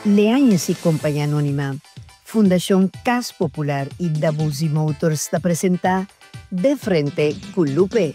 Leañez y Compañía Anónima, Fundacion Cas Popular y Dabuzi Motors ta presenta De Frente cu Lupe.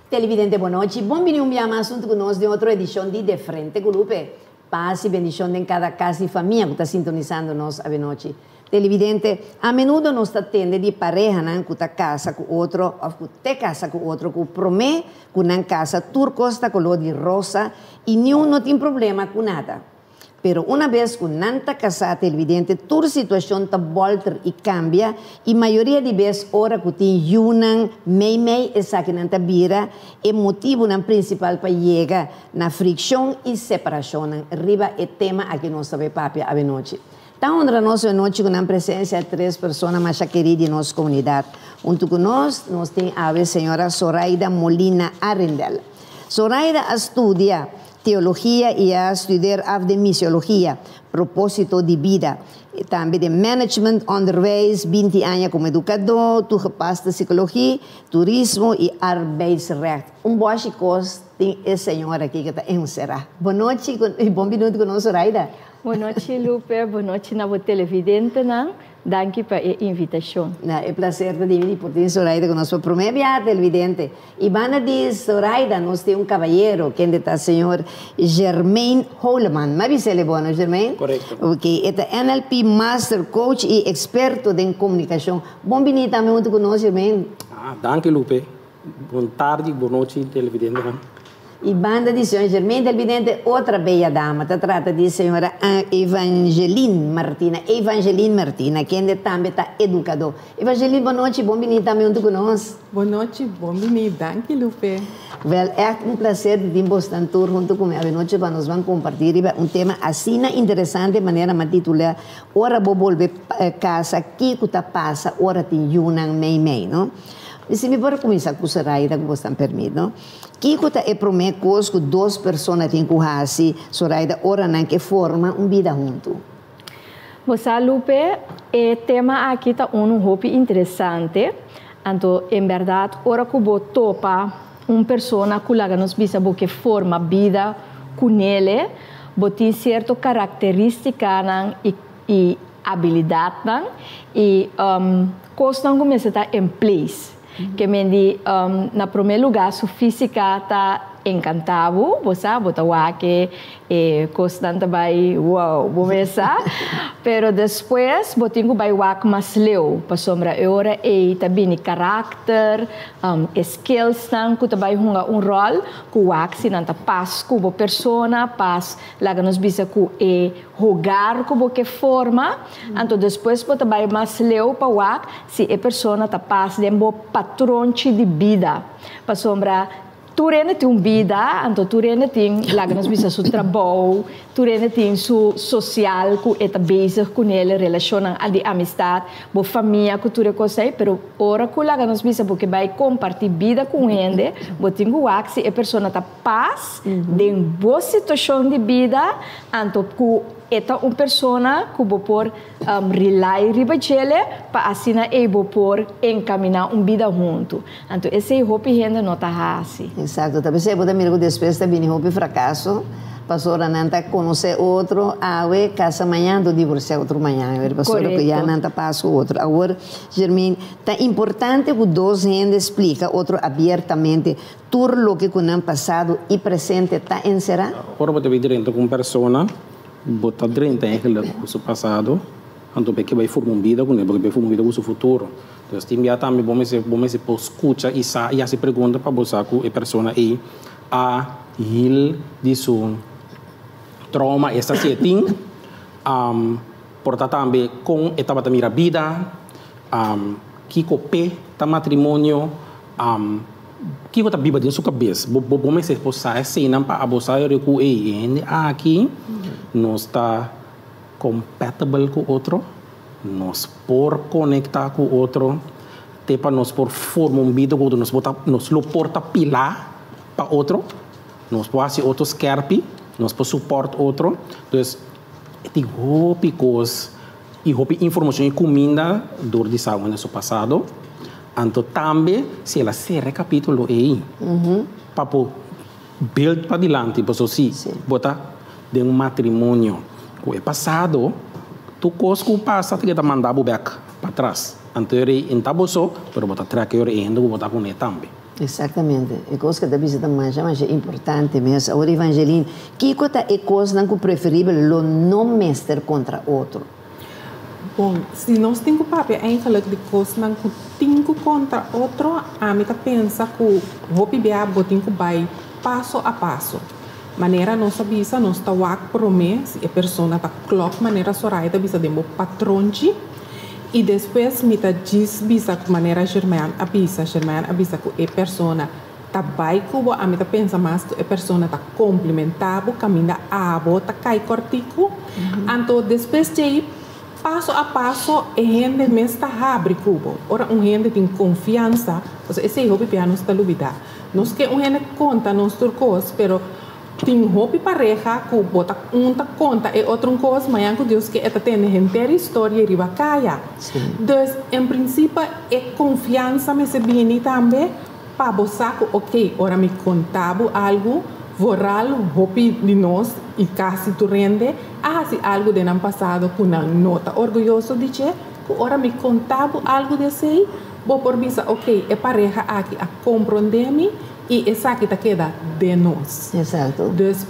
Televidente bon nochi, bon bini un bia mas hunto cu nos den otro edicion di De Frente cu Lupe. Paz y bendicion den cada cas y famia cu ta sintonisando nos avenochi. Televidente, a menudo nos ta tende di parehanan cu ta casa cu otro of cu te casa cu otro cu prome cu nan casa tur cos ta color di rosa y niun no tin problema cu nada. Pero una bes cu nan ta casa televidente tur situacion ta bolter y cambia y mayoria di bes ora cu tin yunan mei mei esakinan ta bira e motibonan principal pa yega na friccion y separacionnan. Riba e tema aki nos ta bay papia avenochi. Ta honra nos anochi ku nan presensia tres persona masha kerí di nos komunidat. Huntu ku nos, nos tin awe señora Zoraida Molina Arrindell. Zoraida a studia Teologia i a studeer af den Misiologia, Propósito di Bida, i tambe den Management, Onderwijs, binti aña komo edukadó, Toegepaste Psychologie, Turismo i Arbeidsrecht. Un bòshi kos tin e señora aki ku ta enserá. Bonochi i bon binuti ku nos, Zoraida. Bonochi Lupe, bonochi na bo televidentenan, danki pa e invitashon. Na, e placer ta di mi di por tin Zoraida ku nos pa prome biaha televidente. I banda di Zoraida nos tin un kabayero kende ta señor Germain Holeman. M'a bisa el e bono, Germain? Korekto. Ok, e ta NLP Master Coach i eksperto den komunikashon. Bon bini tambe huntu ku nos, Germain. Ah, danki Lupe. Bon tardi, bonochi televidentenan. I banda di señor Germain del Vidente otra bella dama, ta trata di señora Evangeline Martina, Evangeline Martina, kende tambe ta educador. Evangeline, bon nochi, bon bini tambe huntu cu nos. Bon nochi, bon bini, danki Lupe. Wel, echt un placer di tin bosnan tur huntu cu mi avenochi pa nos ban comparti riba un tema asina interesante manera mi a titula Ora bo bolbe casa, kico ta pasa ora tin yunan mei mei, no? Si mi por cuminsa cu Zoraida, cu bosnan permit, no? Kiko ta e promé kos ku dos persona tin ku hasi, Zoraida, ora nan ke forma un bida huntu? Bo sa, Lupe, e tema aki ta unu hopi interesante. Anto, en bèrdat, ora ku bo topa un persona ku laga nos bisa bo ke forma bida ku nele, bo tin sierto karakterístikanan i i abilidatnan i kosnan ku mester ta en place. Ke men di, na promé lugá su físika ta enkantá bo, bo sa, bo ta wak e e kosnan ta bai wow, bo mes sa. Pero despues bo tin ku bai wak mas leu, pasobra e ora ei ta bini karakter, e skillsnan ku ta bai hunga un ròl, ku wak si nan ta pas ku bo persona, pas laga nos bisa ku e hogar ku bo ke forma, anto despues bo ta bai mas leu pa wak si e persona ta pas den bo patronchi di bida. Pasobra tur hende tin un bida, anto tur hende tin, laga nos bisa, su trabou, tur hende tin su sosial ku e ta bezig kuné, relashonnan di amistat, bo famia ku tur e kos ei, pero ora ku laga nos bisa bo ke bai kompartí bida ku un hende, bo tin ku wak si e persona ta pas den bo situashon di bida, anto ku e ta un persona ku bo por rely riba djele pa asina ei bo por enkaminá un bida huntu. Anto esei hopi hende no ta hasi. Eksakto. Ta p'esei bo ta mira ku despues ta bini hopi frakaso, pasobra nan ta konosé otro awe, kasa mañan, anto divorsiá otro mañan, pasobra ku ya nan ta pas ku otro. Awor, Jermaine, ta importante ku dos hende splika otro abiertamente Tur loke ku nan pasado i presente ta enserá. Ora bo ta bin drenta ku un persona, bo ta drenta eigenlijk ku su pasado, anto bo ke bai forma un bida kuné, bo ke bai forma un bida ku su futuro. Entonces tin bia tambe bo mester bo mester por skucha i sa i hasi pregunta pa bo sa ku e persona ei a heal di su trauma esta si e tin, por ta tambe kon e tabata mira bida, kiko p'e ta matrimonio. Kiko ta biba den su kabes? Bo bo mester por sa eseinan pa abo sa yori ku ey e hende aki nos ta compatible ku otro, nos por conecta ku otro. Te pa nos por forma un bida ku nos bota nos lo por ta pilá pa otro, nos por hasi otro skerpi, nos por support otro. Dus e tin hopi kos i hopi informashon i kuminda dor di sa unda su pasado. Anto tambe si el a sera e kapítulo ei pa por build padilanti, pasobra si bo ta den un matrimonio ku e pasado, tur kos ku pasa ta keda manda bo bèk patras. Anto e rei e ta bo so, pero bo ta trèk e ora e hende ku bo ta kuné tambe. Exactamente. E kos ku ta bisa ta masha masha importante mes. Awor Evangeline, kiko ta e kosnan ku preferibel lo no mester kontra otro? Bon, si nos tin ku papia eigenlijk di kosnan ku tin ku kontra otro, ami ta pensa ku hopi bia bo tin ku bai paso a paso. Manera nos a bisa, nos ta wak promé si e persona ta klòp manera Soraya ta bisa den bo patronchi. I despues mi ta djis bisa ku manera Germain a bisa, Germain a bisa ku e persona ta bai ku bo, ami ta pensa mas ku e persona ta komplimentá bo kaminda abo ta kai kòrtiku. Anto despues djei paso a paso e hende mes ta habri ku bo. Ora un hende tin konfiansa, pasobra esei hopi bia nos ta lubidá. Nos ke un hende konta nos tur kos, pero Tin hopi pareha ku bo ta un ta konta e otro un kos, mañan ku Dios ke e ta tende henter historia riba kaya. Dus en prinsipe e konfiansa mester bini tambe pa bo sa ku ok ora mi konta bo algu, vooral hopi di nos i kasi tur hende a hasi algu den nan pasado ku nan no ta orguyoso di dje, ku ora mi konta bo algu di esei bo por bisa ok e pareha aki a kompronde mi. I esaki ta keda den nos. Exacto. Dus,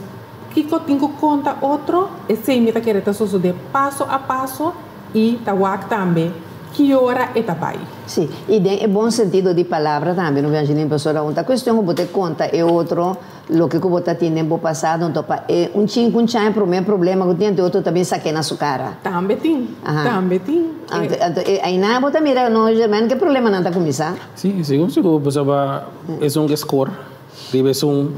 kiko tin ku konta otro, esei mi ta kere ta sosodé paso a paso i ta wak tambe ki ora e ta bai. Sí, i den e bon sentido di palabra tambe, no Evangeline, pasobra un ta cuestion ku bo ta konta e otro loke ku bo ta tin den bo pasado, anto pa e un chin ku un chan e promé problema ku tin, anto e otro ta bin sak'é na su kara. Tambe tin, tambe tin. Anto, anto e ainan bo ta mira, no, Germaine, ke problemanan ta kuminsá. Sí, sigur, sigur, pasobra esun ke skor riba esun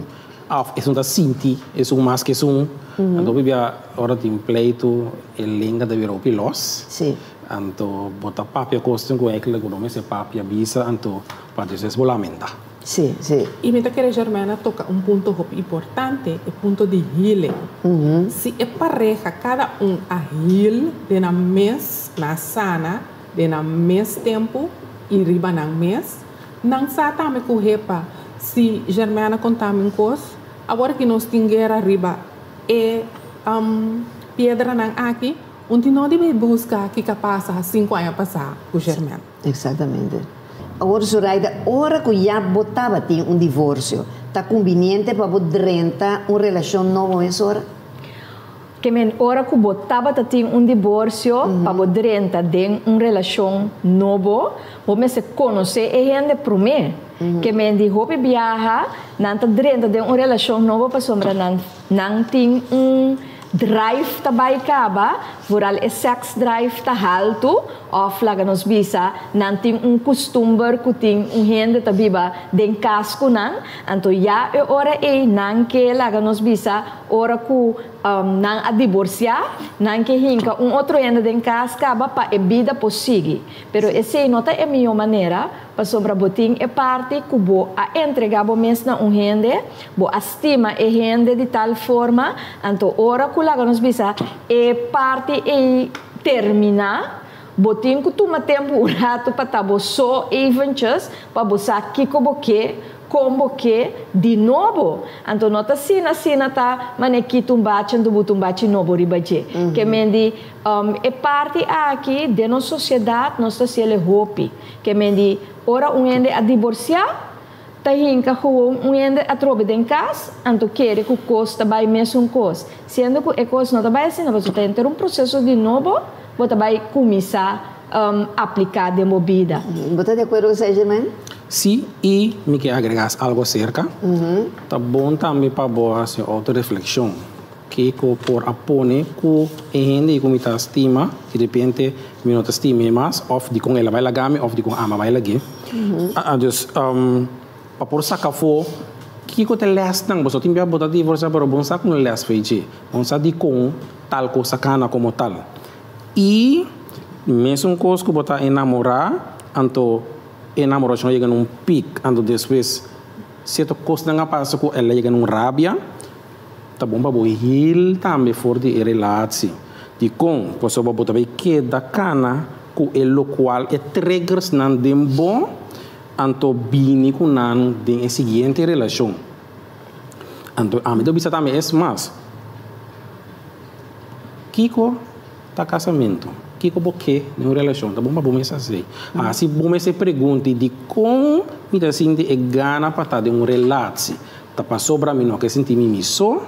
òf esun ta sinti esun mas ke esun. Anto hopi bia ora tin pleitu e lenga ta bira hopi lòs. Sí. Anto bo ta papia kosnan ku èkele ku no mester papia bisa anto pa despues bo lamentá. Sí, sí. I mi ta kere Germaine a toka un punto hopi importante, e punto di healing. Si e pareha kada un a heal den nan mes, nan a sana, Den nan mes tempu i riba nan mes, nan sa tambe ku hepa si Germaine a konta mi un kos, awor ki nos tin guera riba e piedranan aki, un tin no dibi buska kiko a pasa sinku aña pasá ku Germaine. Exactamente. Awor Zoraida, ora ku ya bo tabatin un divorsio, ta kumbiniente pa bo drenta un relashon nobo mesora? Ke men ora ku bo tabata tin un diborsio pa bo drenta den un relashon nobo, bo mester konosé e hende promé. Ke men di hopi biaha nan ta drenta den un relashon nobo pasobra nan nan tin un drive ta bai kaba, vooral e sex drive ta haltu òf laga nos bisa nan tin un kustumber ku tin un hende ta biba den kas ku nan, anto ya e ora ei nan ke laga nos bisa Ora ku nan a diborsiá, nan ke hinka un otro hende den kas kaba pa e bida por sigui. Pero esei no ta e mihó manera, pasobra bo tin e parti ku bo a entregá bo mes na un hende, bo a stima e hende di tal forma, anto ora ku laga nos bisa e parti ei terminá, bo tin ku tuma tempu un ratu pa ta bo so eventjes pa bo sa kiko bo ke, Kon bo ke di nobo? Anto no ta asina asina ta mane kita un bachi anto buta un bachi nobo riba dje. Ke men di, e parti aki den nos sosiedat nos ta hasiel e hopi. Ke men di, ora un hende a diborsiá, ta hinka gewoon un hende atrobe den kas, anto kere ku kos ta bai mesun kos. Siendo ku e kos no ta bai asina pasobra ta henter un proseso di nobo bo ta bai kuminsá apliká den bo bida. Bo ta di akuerdo ku esei, Germain? Sí, i mi ke agregá algu aserka. Ta bon tambe pa bo hasi outoreflekshon. Kiko por a pone ku e hende i ku mi ta stima, di repente mi no ta stim'é mas, òf dikon el a bai laga mi òf dikon ami a bai lag'é. Dus, pa por saka afó kiko ta e lèsnan, pasobra tin bia bo ta divorsiá pero bo no sa kon e lès for dje, bo no sa dikon tal kos a kana komo tal. I mesun kos ku bo ta enamorá, anto. E namorashon a yega na un pik, anto despues sierto kosnan a pasa ku el a yega na un rabia, ta bon pa bo heal tambe for di e relatie. Dikon? Pasobra bo ta bai keda kana ku e lokual e triggersnan den bo, anto bini ku nan den e siguiente relashon. Anto ami ta bisa tambe es mas, kiko ta kasamentu? Kiko bo ke den un relashon? Ta bon pa bo mes hasi. Hasi bo mes e pregunta i dikon mi ta sinti e gana pa ta den un relatie? Ta pasobra mi no ke sinti mi mi so?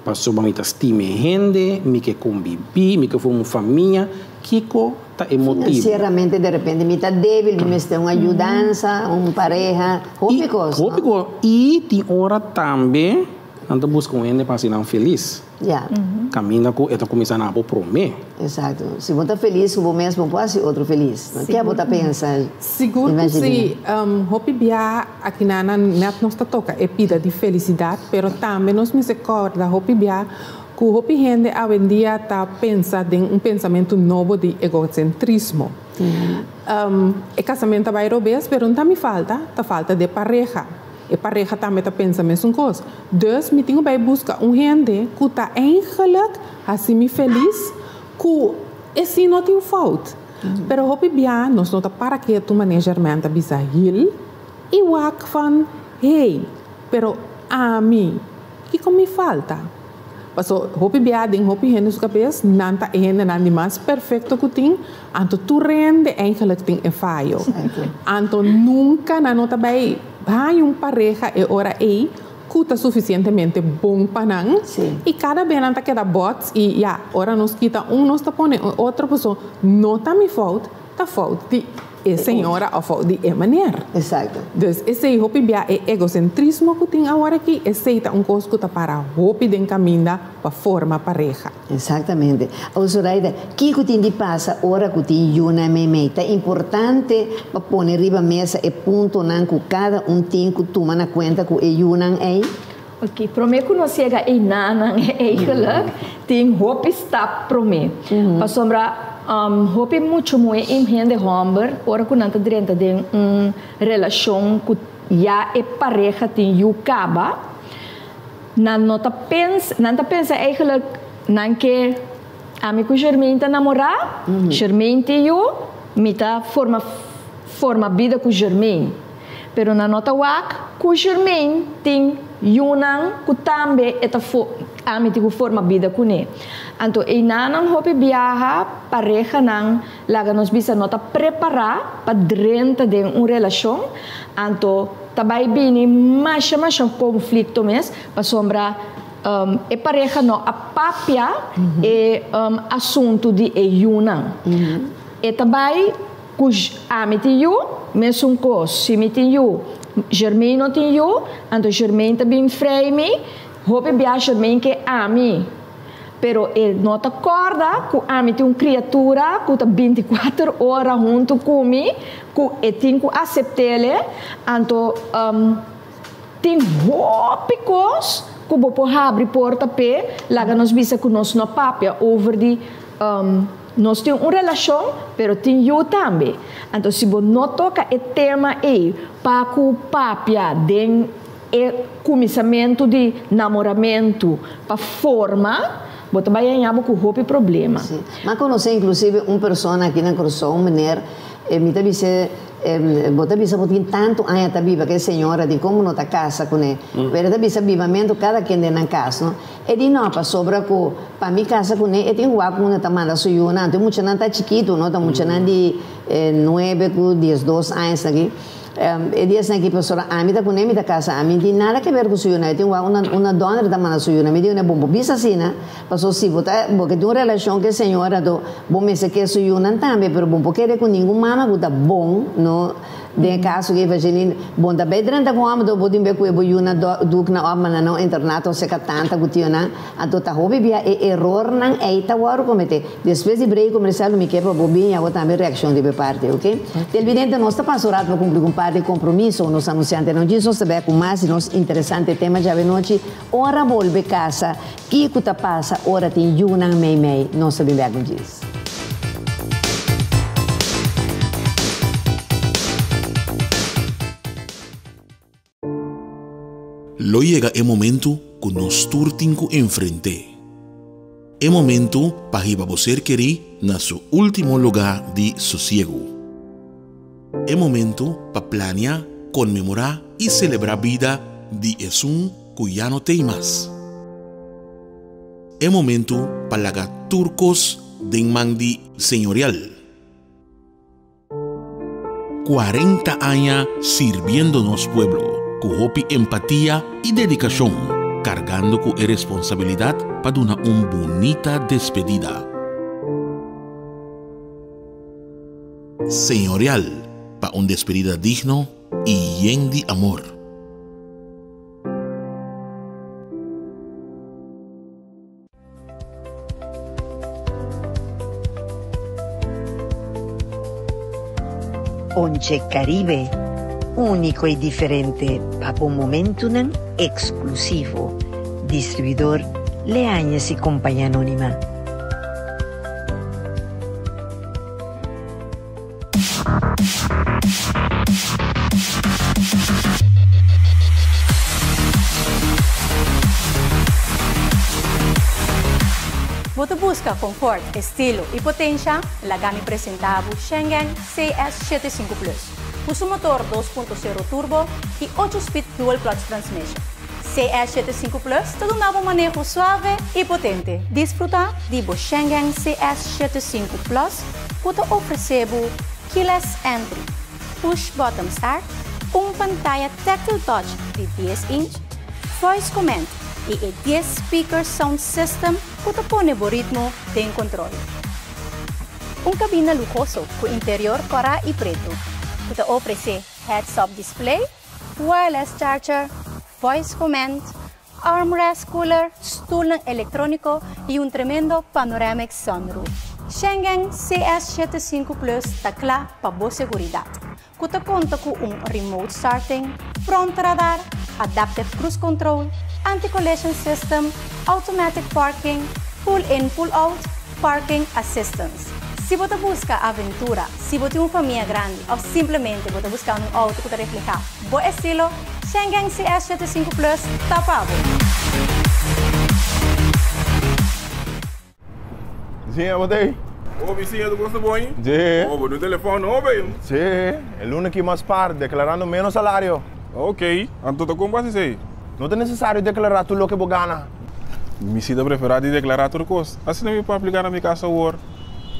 Pasobra mi ta stima e hende, mi ke kombibí, mi ke forma un famia? Kiko ta e motibu? Finansieramente derepente mi ta débil, mi mester un ayudansa, un pareha, hopi kos, no? Hopi kos. I tin ora tambe nan ta buska un hende pa hasi nan felis. Ya. Kaminda ku e ta kuminsá na bo promé. Eksakto. Si bo ta felis ku bo mes, bo por hasi otro felis. Ke bo ta pensa, Sigur ku si. Hopi bia akinan nèt nos ta toka e pida di felisidat, pero tambe nos mester kòrda hopi bia Ku hopi hende awendia ta pensa den un pensamentu nobo di egosentrismo. E kasamentu ta bai robes, pero no ta mi falta, ta falta di e pareha. E pareha tambe ta pensa mesun kos. Dus mi tin ku bai buska un hende ku ta eigenlijk hasi mi felis, ku esei no tin fout. Pero hopi bia nos no ta para ketu manera Germain ta bisa hil i wak van, hey, pero ami. Kiko mi falta? Paso hopi bia den hopi hende su kabes nan ta e hendenan di mas perfekto ku tin, anto tur hende eigenlik tin e fayo. Anto nunka nan no ta bai haña un pareha e ora ei ku ta sufisientemente bon pa nan i kada be nan ta keda bots i ya ora nos kita un nos ta pone un otro paso no ta mi fout ta fout di E señora of di e meneer. Exacto. Dus esey hopi bia e egocentrismo cu tin awor aki, esey ta un cos cu ta para hopi den caminda pa forma pareha. Exactamente. Awor Zoraida, kico tin di pasa ora cu tin yuna meimei? Ta importante pa pone riba mesa e puntonan cu cada un tin cu tuma na cuenta cu e yunan ey? Ok, prome cu nos yega eynanan eigenlijk tin hopi stap prome. Pasobra hopi mucho muhe i hende homber ora cu nan ta drenta den un relacion cu ya e pareha tin yu caba, nan no ta pensa, nan ta pensa eigenlijk nan ke ami cu Jermaine ta namora, Jermaine tin yu, mi ta forma forma bida cu Jermaine. Pero nan no ta wak ku Jermaine tin yunan ku tambe e ta ami tin ku forma bida kuné. Anto einanan hopi biaha parehanan laga nos bisa no ta prepará pa drenta den un relashon, anto ta bai bini masha masha konflikto mes pasobra e pareha no a papia e asuntu di e yunan. E ta bai. Ku ami tin yu, mesun kos. Si mi tin yu, Jermaine no tin yu, anto Jermaine ta bin frei mi. Hopi bia Jermaine ke ami, pero e no ta kòrda ku ami tin un kriatura ku ta binti kuater ora huntu ku mi, ku e tin ku asept'ele. Anto tin hopi kos ku bo por habri porta p'e, laga nos bisa ku nos no papia over di. Nos tin un relashon, pero tin yu tambe. Anto si bo no toka e tema ei pa ku papia den e kuminsamentu di namoramentu pa forma, bo ta bai haña bo ku hopi problema. Sí. M'a konosé inklusive un persona aki na Kòrsou, un meneer, e mi ta bis'é, bo ta bisa bo tin tantu aña ta biba ku e señora, dikon bo no ta kasa kuné? Pero e ta bisa bibamentu kada ken den nan kas, no? E di no, pasobra ku pa mi kasa kuné e tin wak unda ta manda su yunan. Anto e muchanan ta chikitu, no ta muchanan di nuebe ku diesdos aña esaki. E di esaki pasobra ami ta kuné mi ta kasa, ami no tin nada ke ber ku su yunan. E tin wak unda unda dòner ta manda su yunan. Mi di kuné, bon bo bisa asina, pasobra si bo ta bo ke tin un relashon ku e señora anto bo mester ke su yunan tambe, pero bo no por kere ku ningun mama ku ta bon, no. Den e kaso ku Evangeline, bon ta bay drenta ku hòmber dor bo tin be ku e bo yu na duk na òf manda na un internato seka tanta ku tionan, anto ta hopi bia e erornan ei ta wòrdu kometé. Despues di break komersial lo mi ke pa bo bin i abo tambe reakshon riba e parti, ok? Televidente, nos ta pasa un rato pa kumpli ku un par di kompromiso nos anunsiantenan djis nos ta bek ku mas di nos interesante tema djawe nochi, Ora bolbe kasa, kiko ta pasa ora tin yunan meimei? Nos ta bin bek ku djis. Lo yega e momentu ku nos tur tin ku enfrent'é. E momentu pa hiba bo ser kerí na su último lugá di sosiegu. E momentu pa plania, konmemorá i selebrá bida di esun ku ya no t'ei mas. E momentu pa laga tur kos den man di Señorial. 40 aña sirbiendo nos pueblo ku hopi empatia i dedikashon, kargando ku e responsabilidat pa duna un bunita despedida. Señorial pa un despedida digno i yen di amor. Ponche Caribe, úniko i diferente pa bo momentunan eksklusivo. Distribuidor Leañez y Compañía Anónima. Bo ta buska confort, estilo y potencia? Laga mi presenta bo Shengen CS shete sinku Plus, cu su motor dos punto sero turbo y ocho speed dual clutch transmission. CS shete sinku Plus ta duna bo maneho suave y potente. Disfruta di bo Shengen CS shete sinku Plus ku ta ofresé bo keyless entry, push button start, un pantaya tactile touch di dies inch, voice command i e dies speaker sound system ku ta pone bo ritmo den kontrol. Un kabina luhoso ku interior kòrá i pretu ku ta ofresé heads-up display, wireless charger, voice command, Armrest cooler, stulnan electronico y un tremendo panoramic sunroof. Schengen CS shete sinku Plus ta cla pa bo seguridad, cu ta conta cu un remote starting, front radar, adaptive cruise control, anti-collision system, automatic parking, pull in pull out, parking assistance. Si bo ta busca aventura, si bo tin un famia grandi of simplemente bo ta buscando un auto cu ta refleha Bo estilo, Schengen CS 75 Plus ta pa bo! Zinha, bo ta ei? Oh, bisiña, tu gosta boi? Sí. Oh, bo dun telefòn nobo, ei? Sí, e luna aki mas par, deklarando ménos salario. Ok, anto ta kon bo hasi esei? No ta nesesario deklará tur loke bo gana. Mi si ta preferá di deklará tur kos. Asina mi por apliká na mi kas awor.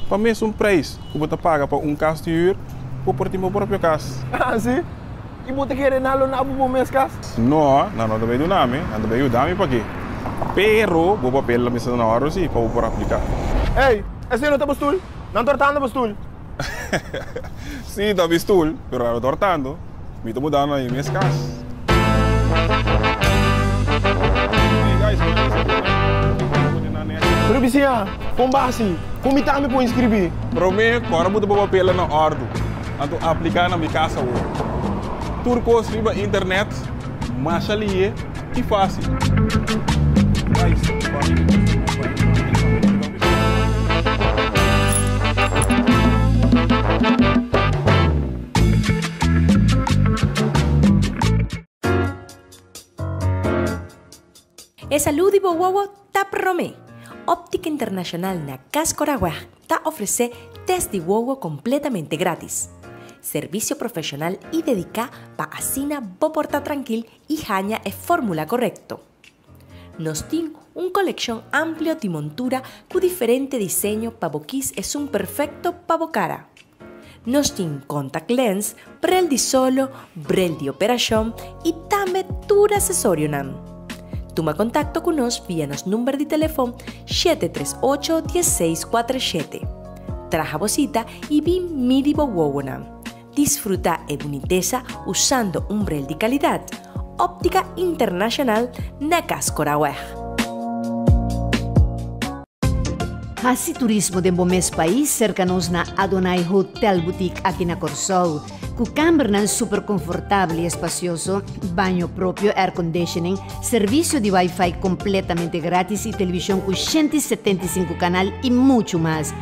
Pa mesun preis ku bo ta paga pa un kas di hür, bo por tin bo propio kas. Ah, si? I bo ta kere nan lo na bo bo mes kas? No, nan no ta bay duna mi, nan ta bay yuda mi paki. Pero bo papel lo mester ta na òrdu si pa bo por apliká. Ey, esei no ta bo stul? Nan tortando bo stul. Si, ta mi stul, pero nan no tortando. Mi ta mudando na mi mes kas. Pero bisiña, kon basi? Kon mi tambe por inskribí? Promé, kòrda bo ta bo papelnan na òrdu. Anto apliká na mi kas awor. Tur kos riba internet masha lihe i fásil. E salú di bo wowo ta promé! Óptica Internacional na Cas Coragua ta ofresé test di wowo kompletamente grátis. Servisio profeshonal i dediká pa asina bo por ta trankil i haña e fórmula korekto. Nos tin un kolekshon amplio di montura ku diferente diseño pa bo kis esun perfekto pa bo kara. Nos tin contact lens, brel di solo, brel di operashon i tambe tur asesorionan. Tuma kontakto ku nos via nos number di telefon shete tres ocho diesseis kuater shete. Traha bo sita i bin midi bo wowonan. Disfruta e bunitesa usando un brel di kalidat. Optica Internacional na Cas Coraweg. Hasi turismo den bo mes pais serka nos na Adonai Hotel Boutique aki na Kòrsou. Ku kambernan super konfortabel i espasioso, baño propio, air conditioning, servisio di wifi kompletamente gratis i televishon ku 175 kanal i muchu mas.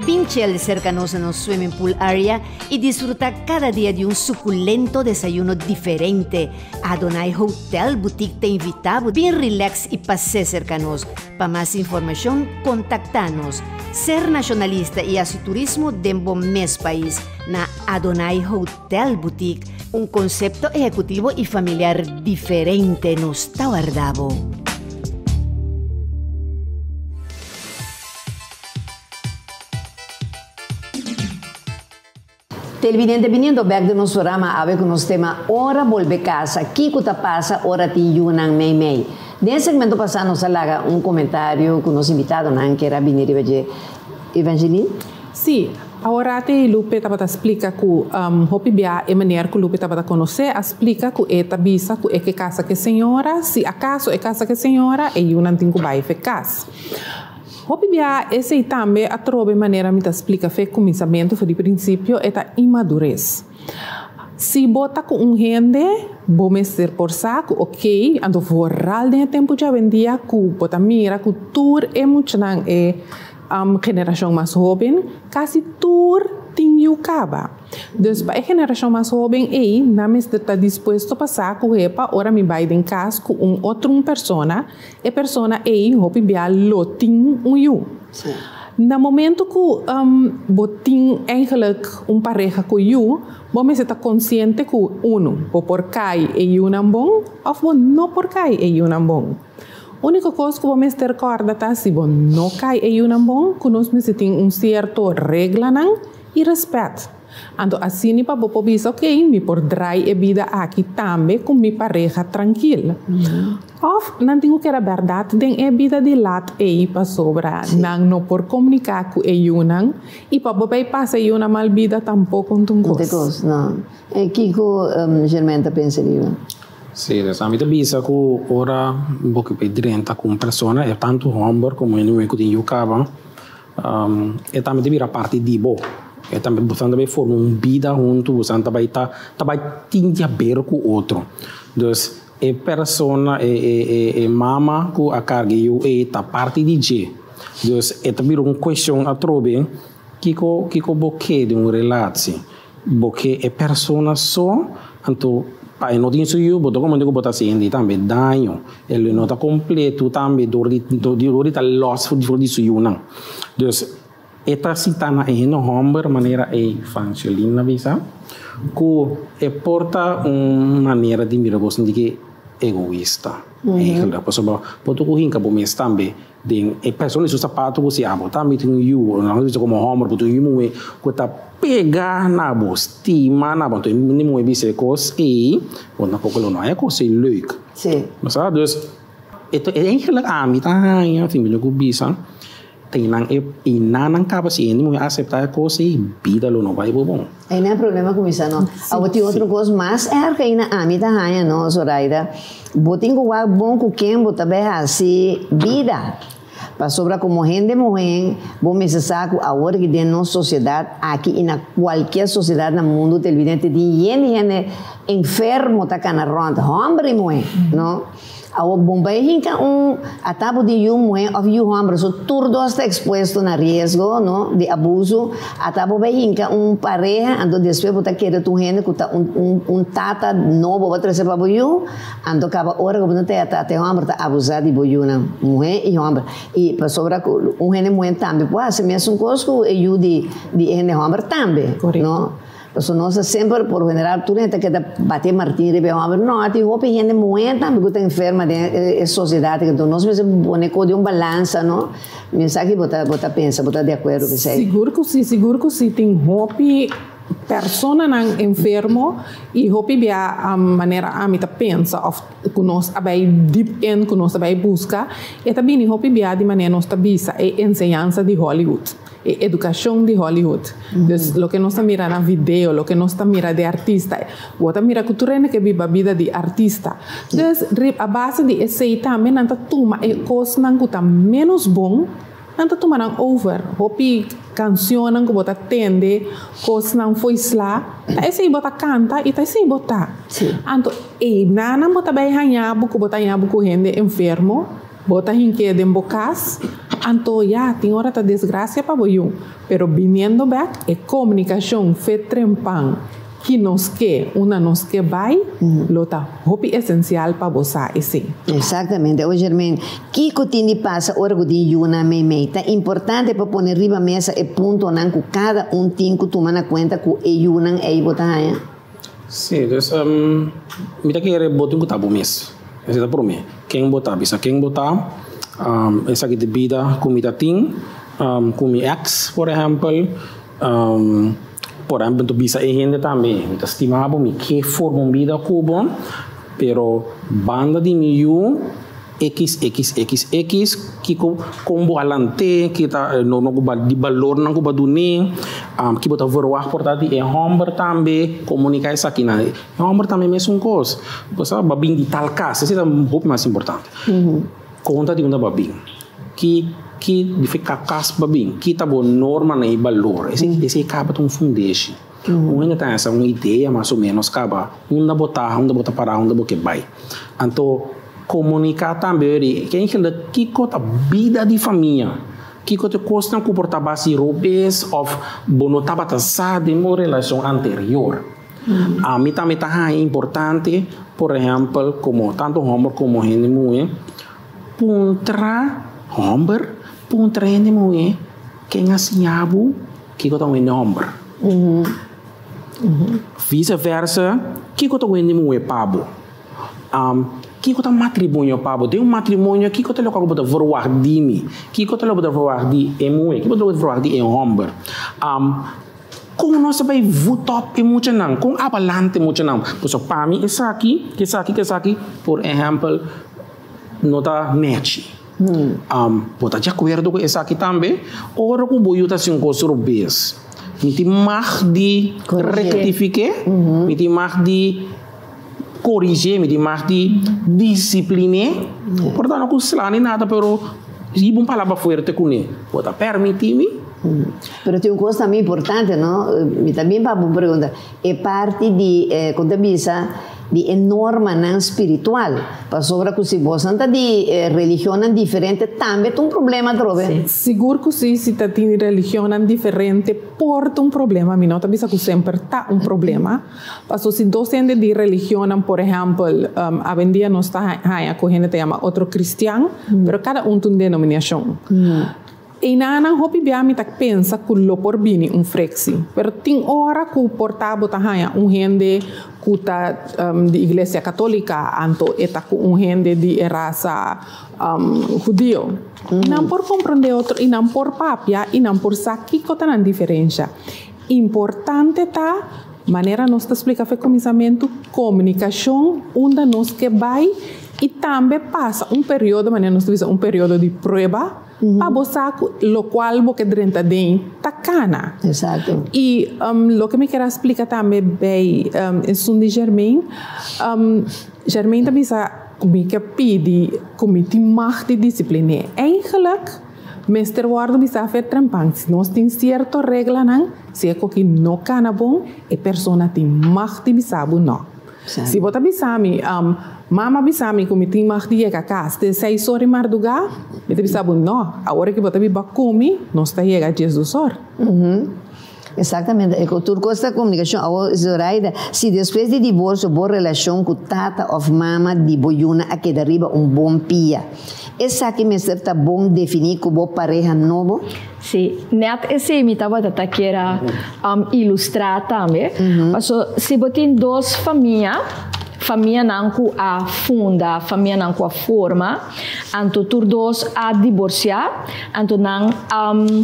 Bin chill serka nos na nos swimming pool area i disfrutá kada dia di un sukulento desayuno diferente. Adonai Hotel Boutique ta invitá bo bin relax i pas'é serka nos. Pa mas informashon kontaktá nos. Ser nashonalista i hasi turismo den bo mes pais na Adonai Hotel Boutique, un konsepto ehekutivo i familiar diferente. Nos ta warda bo. Televidente biniendo bek den nos programa awe ku nos tema Ora bolbe kasa, kiko ta pasa ora tin yunan mei mei? Den e segmento pasá nos a laga un komentario ku nos invitadonan kier a bini riba dje. Evangeline? Sí, awor te Lupe tabata splika ku hopi bia e meneer ku Lupe tabata konosé a splika ku e ta bisa ku e ke kasa ku e señora, si akaso e kasa ku e señora e yunan tin ku bai fe kas. Hopi bia esei tambe atrobe manera mi ta splika fe kuminsamentu for di prinsipio e ta imadures. Si bo ta ku un hende bo mester por sa ku okey anto vooral den e tempu djawendia ku bo ta mira ku tur e muchanan e generashon mas hoben kasi tur tin yu kaba. Dus pa e generashon mas hóben ei, nan mester ta dispuesto pa sa ku hepa ora mi bai den kas ku un otro un persona, e persona ei hopi bia lo tin un yu. Na momento ku bo tin eigenlijk un pareha ku yu, bo mester ta konsiente ku unu, bo por kai e yunan bon òf bo no por kai e yunan bon. Úniko kos ku bo mester kòrda ta si bo no kai e yunan bon, ku nos mester tin un sierto reglanan I respet. Anto asini pa bo por bisa ok mi por drai e bida aki tambe ku mi pareha trankil. Of nan tin ku keda bèrdat den e bida di lat ei pasobra nan no por komuniká ku e yunan i pa bo bai pasa e yunan mal bida tampoko un kos. Un kos, no. E kiko Germain ta pensa riba? Sí, dus ami ta bisa ku ora bo ke bai drenta ku un persona e tantu hòmber komo hende muhé ku tin yu kaba. E tambe ta bira parti di bo. E tambe boso ta bai forma un bida huntu, boso ta bai ta ta bai tin di haber ku otro. Dus e persona, e e e e mama ku a karga e yu ei ta parti di dje. Dus e ta bira un kueshon atrobe kiko kiko bo ke den un relatie. Bo ke e persona so, anto pa e no tin su yu, bo ta komende ku bo ta hasi hende tambe daño. E lo no ta kompleto tambe dor di dor di ta lòs for di su yunan. Dus e ta sita na e hende hòmber manera e Evangeline a bisa ku e por ta un manera di mira kos di ke egoista eigenlijk. Pasobra bo ta ku hinka bo mes tambe Den e persona di su sapato ku si abo tambe tin un yu, nan ta bisa komo hòmber ku tin un yu muhé ku ta pega na bo, stima na bo, anto e muhé bisa e kos ei, bo tampoko lo no haña kos ei leuk. Bo sa? Dus, e ta eigenlijk ami ta haña, si mi no ku bisa, ta einan e einan nan kaba si hende muhé aseptá e kos ei, bida lo no bai bo bon. Einan e problema kuminsá no. Abo tin otro kos mas erg einan ami ta haña no, Zoraida. Bo tin ku wak bon ku ken bo ta bai hasi bida. Pasobra komo hende muhé, bo mester sa ku awor ki den nos sosiedat aki i na kualkier sosiedat na mundu televidente tin yen di hende enfermo ta kana rònt, hòmber i muhé, no? Awor bon bai hinka un ata bo di yu muhé òf yu hòmber so tur dos ta ekspuesto na riesgo no di abuso ata bo bai hinka un pareha anto despues bo ta kere tur hende ku ta un un un tata nobo bo a trese pa bo yu anto kaba ora ku bo no ta e tata e hòmber ta abusá di bo yunan muhé i hòmber i pasobra ku un hende muhé tambe por hasi mesun kos ku e yu di di e hende hòmber tambe no. Pasobra nos ta semper, por lo general, tur hende ta keda bati martin riba e hòmber. No, tin hopi hende muhé tambe ku ta enferma den e sosiedat. Enton nos mester pone kos den un balansa, no? Mi sa ki bo ta bo ta pensa, bo ta di akuerdo ku esei? Sigur ku si, sigur ku si. Tin hopi personanan enfermo i hopi bia manera ami ta pensa òf ku nos a bai deep in, ku nos a bai buska, e ta bini hopi bia di manera nos ta bisa e enseñansa di Hollywood. E edukashon di Hollywood. Dus loke nos ta mira na video, loke nos ta mira di artista, bo ta mira ku tur hende ke biba bida di artista. Dus a base di esei tambe nan ta tuma e kosnan ku ta ménos bon, nan ta tuma nan over. Hopi kanshonnan ku bo ta tende, kosnan fo'i sla, ta esei bo ta kanta i ta esei bo ta. Anto einan bo ta bai haña bo ku bo ta haña bo ku hende enfermo. Bo ta hink'é den bo kas, anto ya, tin ora ta desgrasia pa bo yu. Pero biniendo bèk, e komunikashon fe trempan ki nos ke, unda nos ke bai, lo ta hopi esensial pa bo sa esei. Eksaktamente. Awe Germaine, kiko tin di pasa ora ku tin yunan meimei? Ta importante pa pone riba mesa e puntonan ku kada un tin ku tuma na kuenta ku e yunan ei bo ta haña. Sí, dus mi ta kere bo tin ku ta bo mes. Esei ta promé. Ken bo ta? Bisa ken bo ta. Esaki ta bida ku mi ta tin ku mi èks, por ehèmpel. Por ehèmpel, mi ta bisa e hende tambe, mi ta stima bo, mi ke forma un bida ku bo, pero banda di mi yu, XXXX, kiko kon bo a lant'é, ki ta norma ku di balornan ku bo a dun'é, ki bo ta verwagt por ta di e hòmber tambe, komuniká esakinan. E hòmber tambe mesun kos, bo sa bo a bin di tal kas, esei ta hopi mas importante. Konta di unda bo a bin, ki ki di kas bo a bin, ki ta bo normanan i balor, esei esei kaba ta un fundeshi. Un hende ta hasa un idea mas o ménos kaba unda bo ta, unda bo ta pará, unda bo ke bai. Anto komuniká tambe ori eigenlijk kiko ta bida di famia, kiko ta e kosnan ku por ta basi robes òf bo no tabata sa den bo relashon anterior. Ami tambe ta haña importante, por ehèmpel, komo tantu hòmber komo hende muhé, puntra hòmber, puntra hende muhé ken a siña bo Kiko ta un hende hòmber? Vise vèrsa, kiko ta un hende muhé pa bo? Kiko ta matrimonio pa bo? Den un matrimonio, kiko ta loke ku bo ta verwagt di mi? Kiko ta loke bo ta verwagt di e muhé? Kiko ta loke bo ta verwagt di e hòmber? Kon nos ta bai voet op e muchanan? Kon abalante e muchanan? Pasobra pa mi esaki, esaki, esaki, por ehèmpel, no ta nèchi. Bo ta di akuerdo ku esaki tambe? Ora ku bo yu ta hasi un kos robes, mi tin mag di rektifik'é, mi tin mag di korigié, mi tin mag di disiplin'é. Por ta no ku sla ni nada, pero hiba un palabra fuerte kuné. Bo ta pèrmití mi? Pero tin un kos tambe importante, no? Mi ta bin pa bo pregunta. E parti di, kon ta bisa, di e normanan spiritual. Pasobra ku si bosnan ta di religionnan diferente tambe ta un problema atrobe. Sigur ku si, si ta tin religionnan diferente por ta un problema. Mi no ta bisa ku semper ta un problema. Paso si dos hende di religionnan, por ehèmpel, awendia nos ta haña ku hende ta yama otro kristian, pero kada un ta un denominashon. Einanan hopi bia mi ta pensa ku lo por bini un friksi, pero tin ora ku por ta bo ta haña un hende ku ta di iglesia katolika anto e ta ku un hende di e rasa hudio. Nan por komprondé otro i nan por papia i nan por sa kiko ta nan diferensha. Importante ta, manera nos ta splika fe kuminsamentu, komunikashon unda nos ke bai i tambe pasa un periodo, manera nos ta bisa un periodo di prueba, Pa bo sa ku lokual bo ke drenta den ta kana. Exacto. I loke mi kier a splika tambe bei esun di Germain, Germain ta bisa ku mi ke pidi ku mi tin mag di disiplin'é. Eigenlijk mester wòrdu bisa afer trempan. Si nos tin sierto reglanan, si e koki no kana bon, e persona tin mag di bisa bo nò. Si bo ta bisa mi, Mama bisa mi ku mi tin mag di yega kas te seis or di mardugá, mi ta bisa bo, No, awor ku bo ta biba ku mi, nos ta yega diesdos or. Eksaktamente, e tur kos ta komunikashon. Awor, Zoraida, si despues di divorsio bo relashon ku tata òf mama di bo yuna a keda riba un bon pia, esaki mester ta bon definí ku bo pareha nobo? Sí, net esei mi tabata ta kier a ilustrá tambe. Paso si bo tin dos famia, famianan ku a funda, famianan ku a forma, anto tur dos a diborsiá, anto nan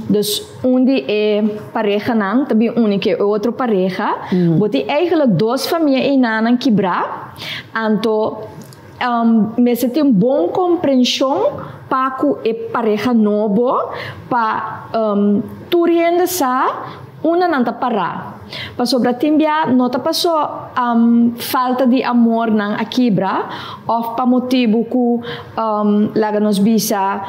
dus un di e parehanan ta bin uni ku e otro pareha, bo tin eigenlijk dos famia einanan kibrá, anto Mester tin bon komprenshon pa ku e pareha nobo pa tur hende sa unda nan ta pará. Pasobra tin bia no ta paso falta di amor nan a kibra òf pa motibu ku laga nos bisa.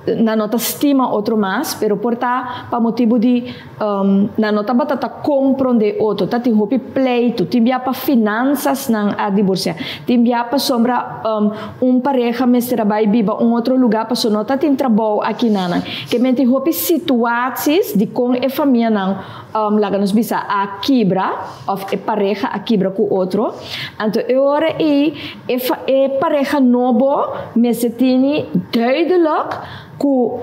Nan no ta stima otro mas, pero por ta pa motibu di nan no tabata ta komprondé otro. Ta tin hopi pleitu, tin bia pa finansas nan a diborsiá, tin bia pasobra un pareha mester a bai biba un otro lugá paso no ta tin trabou aki nanan. Ke men tin hopi situaties di kon e famianan laga nos bisa a kibra òf e pareha a kibra ku otro. Anto e ora ei e e pareha nobo mester tini duidelijk ku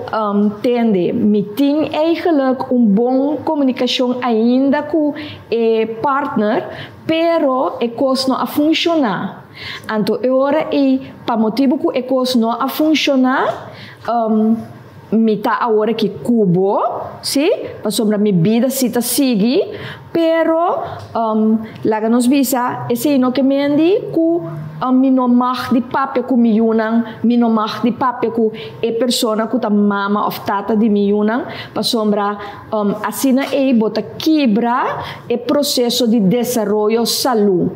tende mi tin eigenlijk un bon komunikashon ainda ku e partner pero e kos no a funshoná. Anto e ora ei pa motibu ku e kos no a funshoná Mi ta awor aki ku bo, sí, pasobra mi bida sí ta sigui, pero laga nos bisa esei no ke mendi ku mi no mag di papia ku mi yunan, mi no mag di papia ku e persona ku ta mama òf tata di mi yunan, pasobra asina ei bo ta kibra e proseso di desaroyo salú.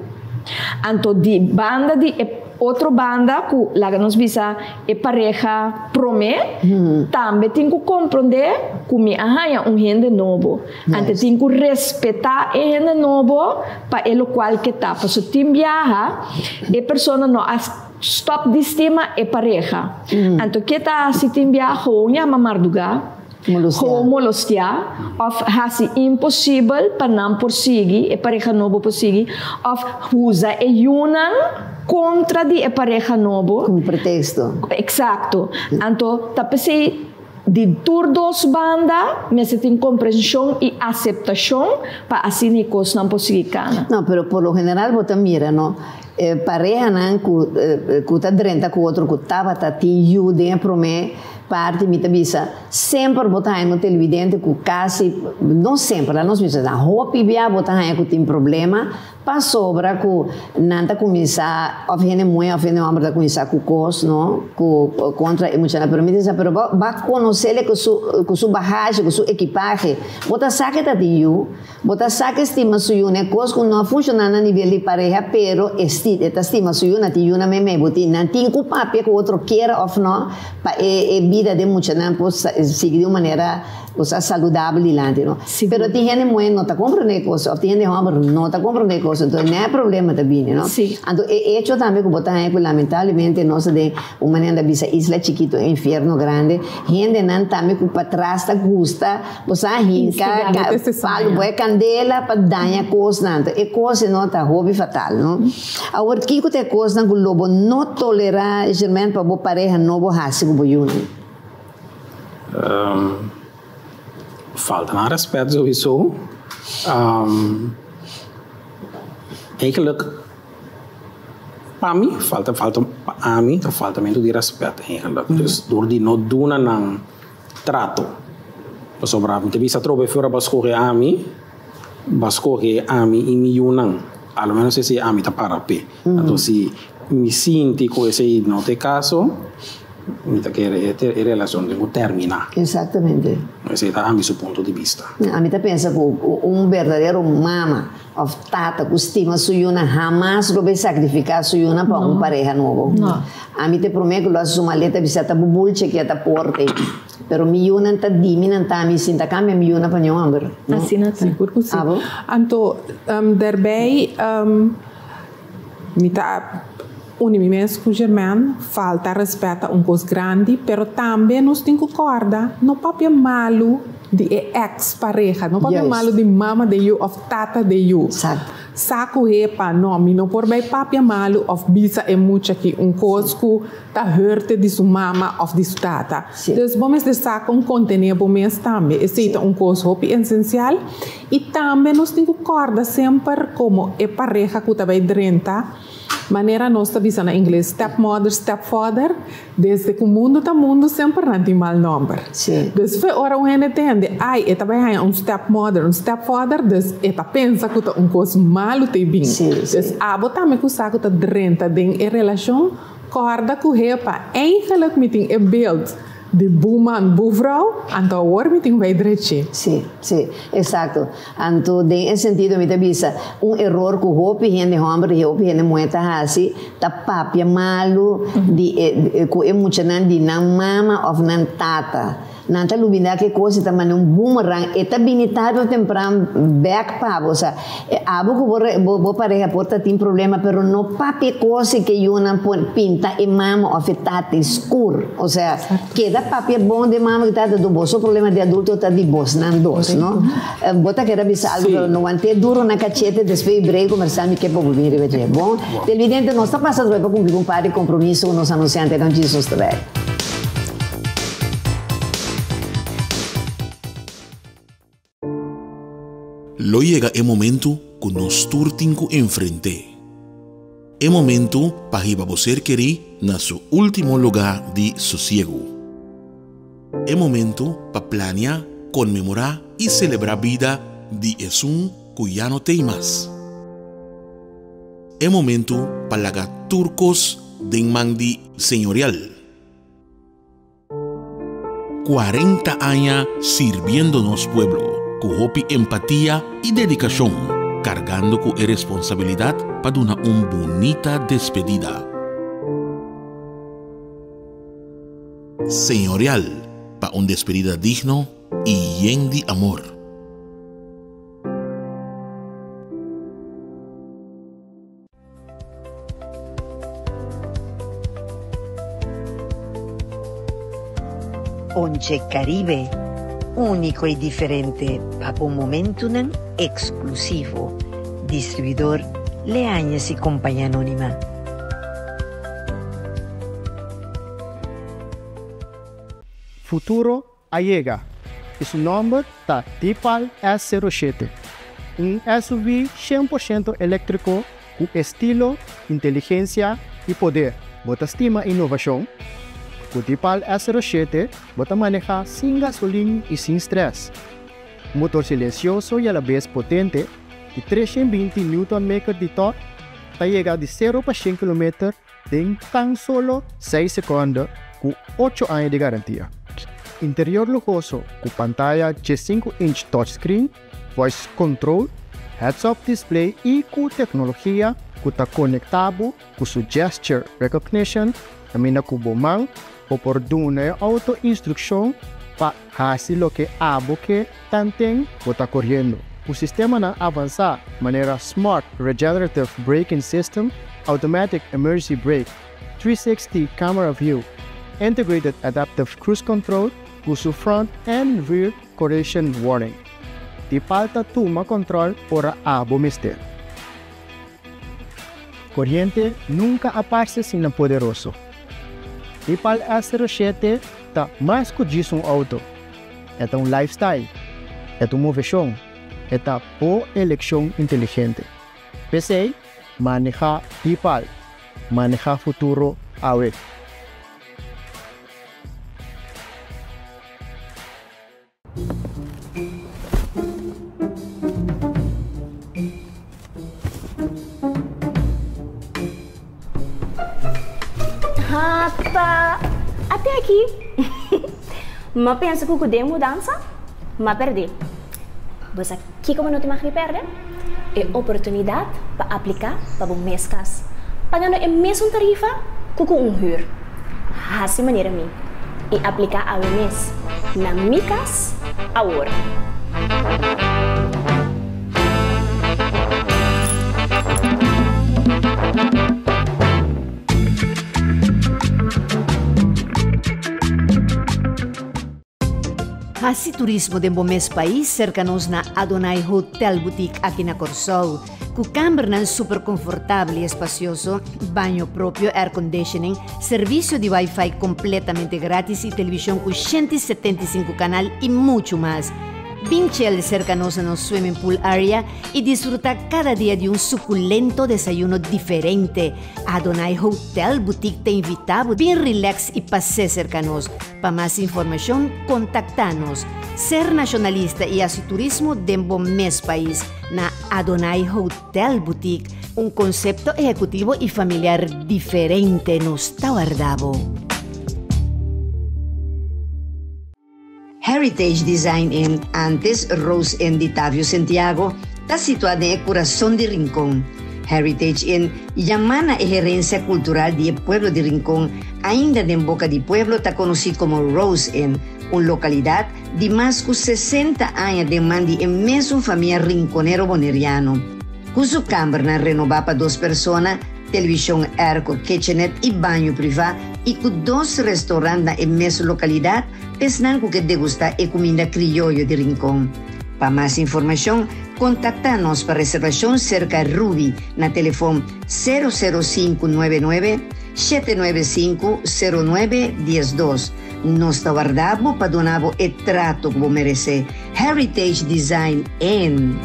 Anto di banda di e otro banda ku laga nos bisa E pareha promé tambe tin ku komprondé ku mi a haña un hende nobo. Ante tin ku respetá e hende nobo pa e lokual ke ta. Pasobra tin biaha e persona no a stòp di stima e pareha. Anto ke ta hasi tin biaha gewoon yama mardugá, gewoon molostiá òf hasi imposibel pa nan por sigui, e pareha nobo por sigui, òf usa e yunan Kontra di e pareha nobo. Komo preteksto. Eksakto. Anto ta p'esei di tur dos banda mester tin komprenshon i aseptashon pa asina e kosnan por sigui kana. No, pero por lo general bo ta mira no, e parehanan ku ku ta drenta ku otro ku tabata tin yu den e promé parti mi ta bisa semper bo ta haña un televidente ku kasi, no semper, la nos bisa hopi bia bo ta haña ku tin problema. Pasobra ku nan ta kuminsá, òf hende muhé òf hende hòmber ta kuminsá ku kos, no, ku kontra e muchanan. Pero mi ta bisa, pero bo ba konosele ku su, ku su bagashi, ku su ekipahe. Bo ta sa ke ta tin yu, bo ta sa ke stima su yu. E kos ku no a funshoná na nivel di pareha, pero e sti, e ta stima su yu, nan tin yunan meimei. Bo tin, nan tin ku papia ku otro kier òf no, pa e e bida den muchanan por sigui di un manera. Cosa saludabel dilanti no. Pero tin hende muhé no ta comprende e cosa of tin hende homber no ta comprende e cosa entonces nè e problema ta bini no. Anto e hecho tambe cu bo ta haña cu lamentablemente nos ta den un manera ta bisa isla chikito infierno grande hendenan tambe cu patras ta gusta bo sa hinca palo bo e candela pa daña cosnan anto e cosa no ta hopi fatal no. Awor kico ta e cosnan cu lo bo no tolera Germaine pa bo pareha nobo haci cu bo yunan? Falta nan respet sowieso. Eigenlijk pa mi falta falta pa ami ta faltamentu di respet eigenlijk. Dus door di no duna nan trato. Pasobra mi ta bisa atrobe fuera bo a scoge ami, bo a scoge ami y mi yunan. A lo menos esey ami ta para p'e. Anto si mi sinti ku esei no ta e kaso, mi ta kere e relashon tin ku terminá. Exactamente. Esei ta ami su punto di bista. Ami ta pensa ku un berdadero mama òf tata ku stima su yunan hamas lo bay sakrifiká su yunan pa un pareha nobo. Ami ta e promé ku lo hasi su maleta bisa ta bubulche ke ta porte. Pero mi yunan ta di mi nan ta mi sin ta cambia mi yunan pa niun homber. No? Asina ta. Sigur cu si. Abo? Anto daarbij mi ta uni mi mes cu Germain, falta respet ta un cos grandi, pero tambe nos tin cu corda no papia malu di e ex pareha, no papia Juist. malu di mama den yu of tata den yu. Exacto. Sa cu hepa, no, mi no por bay papia malu of bisa e mucha aki un cos cu ta hurte di su mama of di su tata. Dus bo mester sa con contene bo mes tambe. Esey ta un cos hopi esencial. Y tambe nos tin cu corda semper como e pareha cu ta bay drenta, manera nos ta bisa na ingles stepmother, stepfather, desde cu mundo ta mundo semper nan tin mal nomber. Dus fe ora un hende tende, ay e ta bay haya un stepmother, un stepfather, dus e ta pensa cu ta un cos malo t'ey bin. Dus abo tambe cu sa cu ta drenta den e relacion, Kòrda ku hepa, eigenlijk mi tin e beeld Di bo man, bo vrou, anto awor mi tin bai drechi. Sí, sí, exacto. Anto den e sentido mi ta bisa, un error ku hopi hende hòmber i hopi hende muhé ta hasi ta papia malu di e ku e muchanan di nan mama òf nan tata. Nan ta lubidá ku e kos i ta manda un boomerang, e ta bini tarde òf tempran bèk pa bo. Osea, abo ku bo bo bo pareha por ta tin problema, pero no papia e kos i ke yunan por pinta e mama òf e tata skur. Osea, keda papia bon den mama ku tata, do boso problema di adulto ta di bosnan dos, no? Bo ta keda bisa algu, pero no want'é duro na kachete, despues di break kombersá mi ke pa bo bin riba dje. Bon, televidente, nos ta pasa atrobe pa kumpli ku un par di kompromiso ku nos anunsiantenan Jesus ta bai. Lo yega e momentu ku nos tur tin ku enfrent'é. E momentu pa hiba bo ser kerí na su último lugá di sosiegu. E momentu pa plania, konmemorá i selebrá bida di esun ku ya no t'ei mas. E momentu pa laga tur kos den man di Señorial. 40 aña sirbiendo nos pueblo ku hopi empatia i dedikashon, kargando ku e responsabilidat pa duna un bunita despedida. Señorial pa un despedida digno i yen di amor. Onche Caribe, úniko i diferente pa bo momentunan eksklusivo. Distribuidor Leañez y Compañía Anónima. Futuro a yega y su nomber ta Deepal S sero shete, un SUV 100% electrico cu estilo, inteligencia y poder. Bo ta stima innovacion? Cu Deepal S sero shete bo ta maneha sin gasolin y sin stress. Un motor silencioso y alabes potente di 320 Newton meter di torque ta yega di sero pa 100 kilometer den tan solo 6 seconde cu 8 aña di garantia. Interior luhoso cu pantaya 5 inch touchscreen, voice control, heads-up display y cu tecnologia cu ta conecta cu su gesture recognition, caminda cu bo man bo por duna auto instruccion pa haci loke abo ke tanten bo ta coriendo. E sistemanan avansa manera Smart Regenerative Braking System, Automatic Emergency Brake, 360 Camera View, Integrated Adaptive Cruise Control, cu su front and rear collision warning. Deepal ta tuma control ora abo mester. Coriente nunca a parce asina poderoso. Deepal S07 ta mas cu un auto. E un lifestyle, e un movecion, e ta bo eleccion inteligente. P'esey, maneha Deepal, maneha futuro awe. Ata, at'é aki. M'a pensa ku ku den mudansa, m'a pèrdè. Bo sa kiko bo no tin mag di pèrdè? E oportunidat pa apliká pa bo mes kas, pagando e mesun tarifa ku ku un hür. Hasi manera mi i apliká awe mes na Mi Kas Awor. Hasi turismo den bo mes pais serka nos na Adonai Hotel Boutique aki na Kòrsou. Ku kambernan super konfortabel i espacioso, baño propio, air conditioning, servisio di wifi kompletamente gratis i televishon ku 175 kanal i muchu mas. Bin chill serka nos na nos swimming pool area i disfrutá kada dia di un sukulento desayuno diferente. Adonai Hotel Boutique ta invitá bo bin relax i pas'é serka nos. Pa mas informashon, kontaktá nos. Ser nashonalista i hasi turismo den bo mes pais na Adonai Hotel Boutique, un konsepto ehekutivo i familiar diferente. Nos ta warda bo. Heritage Design Inn, antes Rose Inn di Tavio Sentiago, ta situá den e kurason di Rincon. Heritage Inn yamá na e herensia kultural di e pueblo di Rincon, ainda den boka di pueblo ta konosí komo Rose Inn, un lokalidat di mas ku 60 aña den man di e mesun famia rinkonero boneriano. Ku su kambernan renobá pa dos persona, televishon airco, kitchenette i baño privá i ku dos restorant na e mesun lokalidat, p'esnan ku ke degustá e kuminda krioyo di Rincon. Pa mas informashon, kontaktá nos pa reservashon serka Ruby na telefon sero sero sinku nuebe nuebe, shete nuebe sinku, sero nuebe diesdos. Nos ta warda bo pa duna bo e trato ku bo meresé. Heritage Design Inn.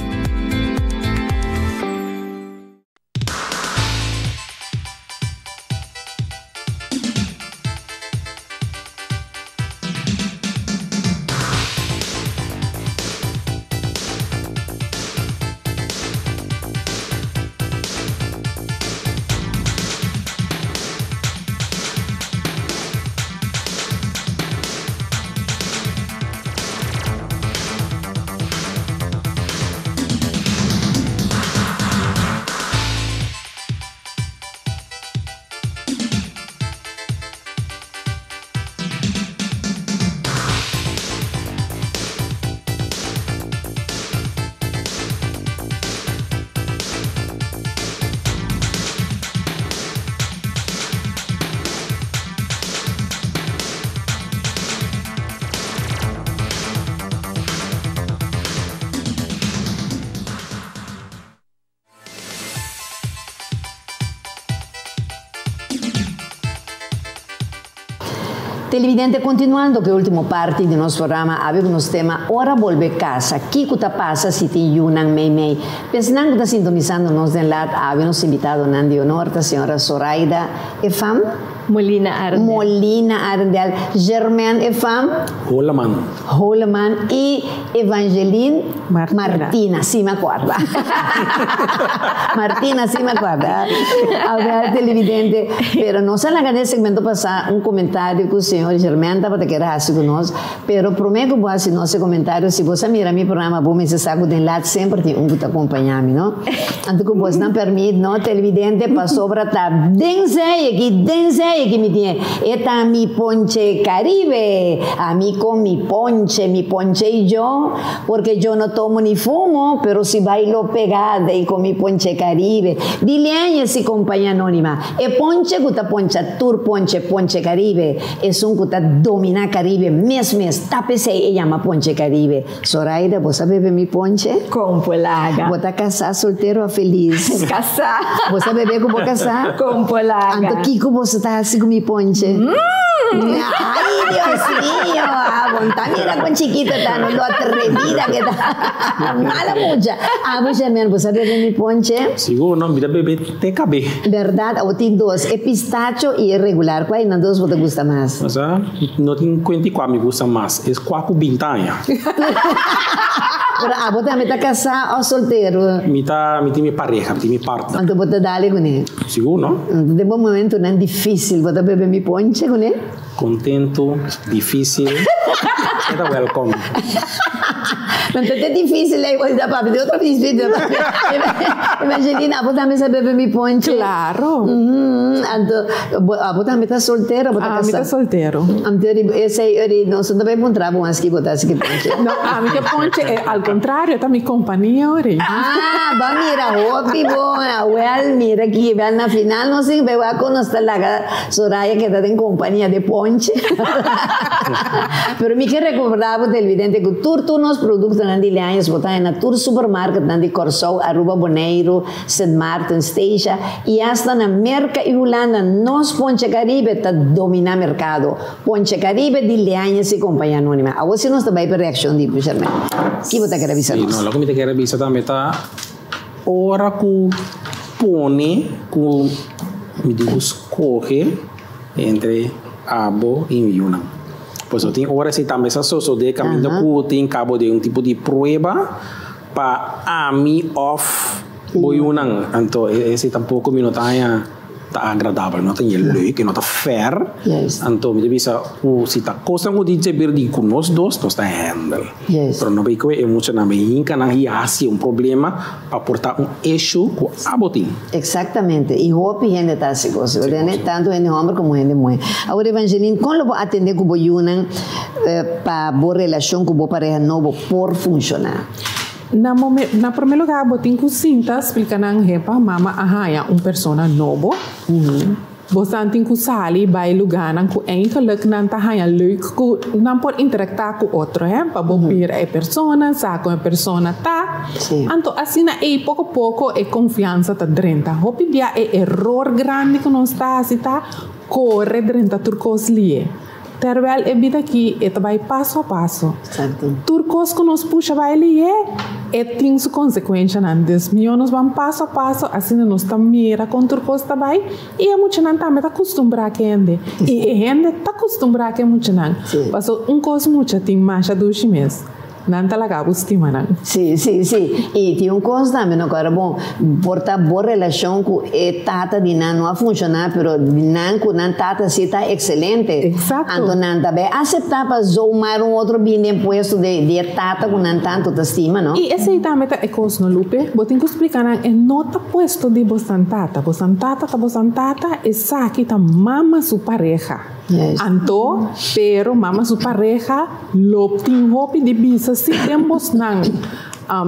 Televidente, continuando cu e ultimo parti di nos programa, awe cu nos tema Ora Bolbe Casa, Kico ta pasa si tin yunan meimei? P'esnan cu ta sintonisando nos den lat, awe nos invitadonan di honor ta señora Zoraida Efam, Molina Arendel. Molina Arendel, Germain Efam. Holeman. Holeman y Evangeline Martina. Martina, sí me acuerda. Martina, sí me acuerda. A ver, televidente, pero nos a laga den segmento pasá un comentario cu señor Germain tabata kier haci cu nos, pero prome cu bo haci nos e comentario, si bo sa mira mi programa bo mester sa cu den lat semper tin un cu ta acompaña mi, no? Anto cu bosnan permit, no, televidente, pasobra ta den zee aki, den zee aki mi tin e. E ta mi ponche Caribe, ami con mi ponche, mi ponche y yo, porque yo no tomo ni fumo, pero si bailo pegada y con mi ponche Caribe. Di Leañez y Compañía Anónima, e ponche cu ta poncha tur ponche, ponche Caribe, esun cu ta domina Caribe mes mes, ta p'esey e yama ponche Caribe. Zoraida, bo sa bebe mi ponche? Con polaga. Bo ta casá, soltero of feliz? Casá. Bo sa bebe cu bo casá? Con polaga. Anto kico bo sa ta haci cu mi ponche? Ay, Dios mío! Ah, bon ta mira con chiquita ta, no? Lo atrevida que ta. Mala mucha. Abo, Germain, bo sa bebe mi ponche? Sigur, no? Mi ta bebe te cabe. Berdad? Abo tin dos, e pistacho y e regular. Cual di nan dos bo ta gusta mas? Bo sa, no tin cuenti cua mi gusta mas. Es cua cu bintaña. Pero abo tambe ta casá of soltero? Mi ta, mi tin mi pareha, mi tin mi partner. Anto bo ta dale cune? Sigur, no? Anto den bo momentonan dificil bo ta bebe mi ponche cune? Contento, dificil, e ta welcome. Anto te dificil ey bo ta papia, di otro dificil ta papia. Evangelina, abo tambe sa bebe mi ponche? Claro. Anto abo tambe ta soltero, abo ta casá? Ami ta soltero. Anto esey ori nos no ta bay puntra bo mas kico ta haci ki ponche. No, ami ke ponche e al contrario, ta mi compania ori. Ah, bo a mira hopi bon. Awel, mira aki, wel na final nos tin bay wak con nos ta laga Soraya keda den compania de ponche. Pero mi ke recorda bo televidente cu tur tur nos productonan di Leaños bo ta haña na tur supermarketnan di Corsou, Aruba, Boneiru, Sint Maarten, Statia y hasta na Merca y Hulanda nos Ponche Caribe ta domina mercado. Ponche Caribe di Leañez y Compañía Anónima. Awor si nos ta bay pa reaccion di bo, Sherman. Ki bo ta kere bisa Sí, nos? no, loke mi ta kere bisa tambe ta ora cu pone cu mi di cu scoge entre abo y mi yunan. Pues no tin ora si tambe sa sosode caminda cu tin cabo den un tipo di prueba pa ami of bo yunan. Anto esey tampoco mi no ta haña. ta agradabel, no ta leuk, no ta fair. Anto mi ta bisa ku si ta kosnan ku tin dje di ku nos dos, nos ta handle. Pero no bay ku e muchanan bay hinka nan i hasi un problema pa por ta un issue ku abo tin. Exactamente. I hopi hende ta hasi kos, bo tantu hende hòmber komo hende muhé. Awor Evangeline, kon lo bo atendé ku bo yunan pa bo relashon ku bo pareha nobo por funshoná? Na promé lugá bo tin ku sinta splika nan hepa mama a haña un persona nobo. Boso tin ku sali bai lugánan ku eigenlijk nan ta haña leuk ku nan por interaktá ku otro, hè? Pa bo mira e persona, sa kon e persona ta. Anto asina ei poko poko e konfiansa ta drenta. Hopi bia e eror grandi ku nos ta hasi ta kore drenta tur kos lié. Terwijl e bida aki e ta bai paso a paso. Tur kos ku nos pusha bai lié, e tin su konsekuenshanan. Dus mihó nos ban paso a paso, asina nos ta mira kon tur kos ta bai i e muchanan tambe ta kustumbrá ku hende. I e hende ta kustumbrá ku e muchanan. Pasobra un kos mucha tin masha dushi mes. Nan ta laga bo stima nan. Sí, sí, sí. I tin un kos tambe, no kòrda bon, por ta bo relashon ku e tata di nan no a funshoná, pero nan ku nan tata sí ta ekselente. Eksakto. Anto nan ta bai aseptá pa zomaar un otro bini den puesto di di e tata ku nan tantu ta stima, no? I esei tambe ta e kos, no Lupe? Bo tin ku splika nan e no ta puesto di bosan tata. Bosan tata ta bosan tata, esaki ta mama su pareha. Anto, pero mama su pareha lo tin hopi di bisa si den bosnan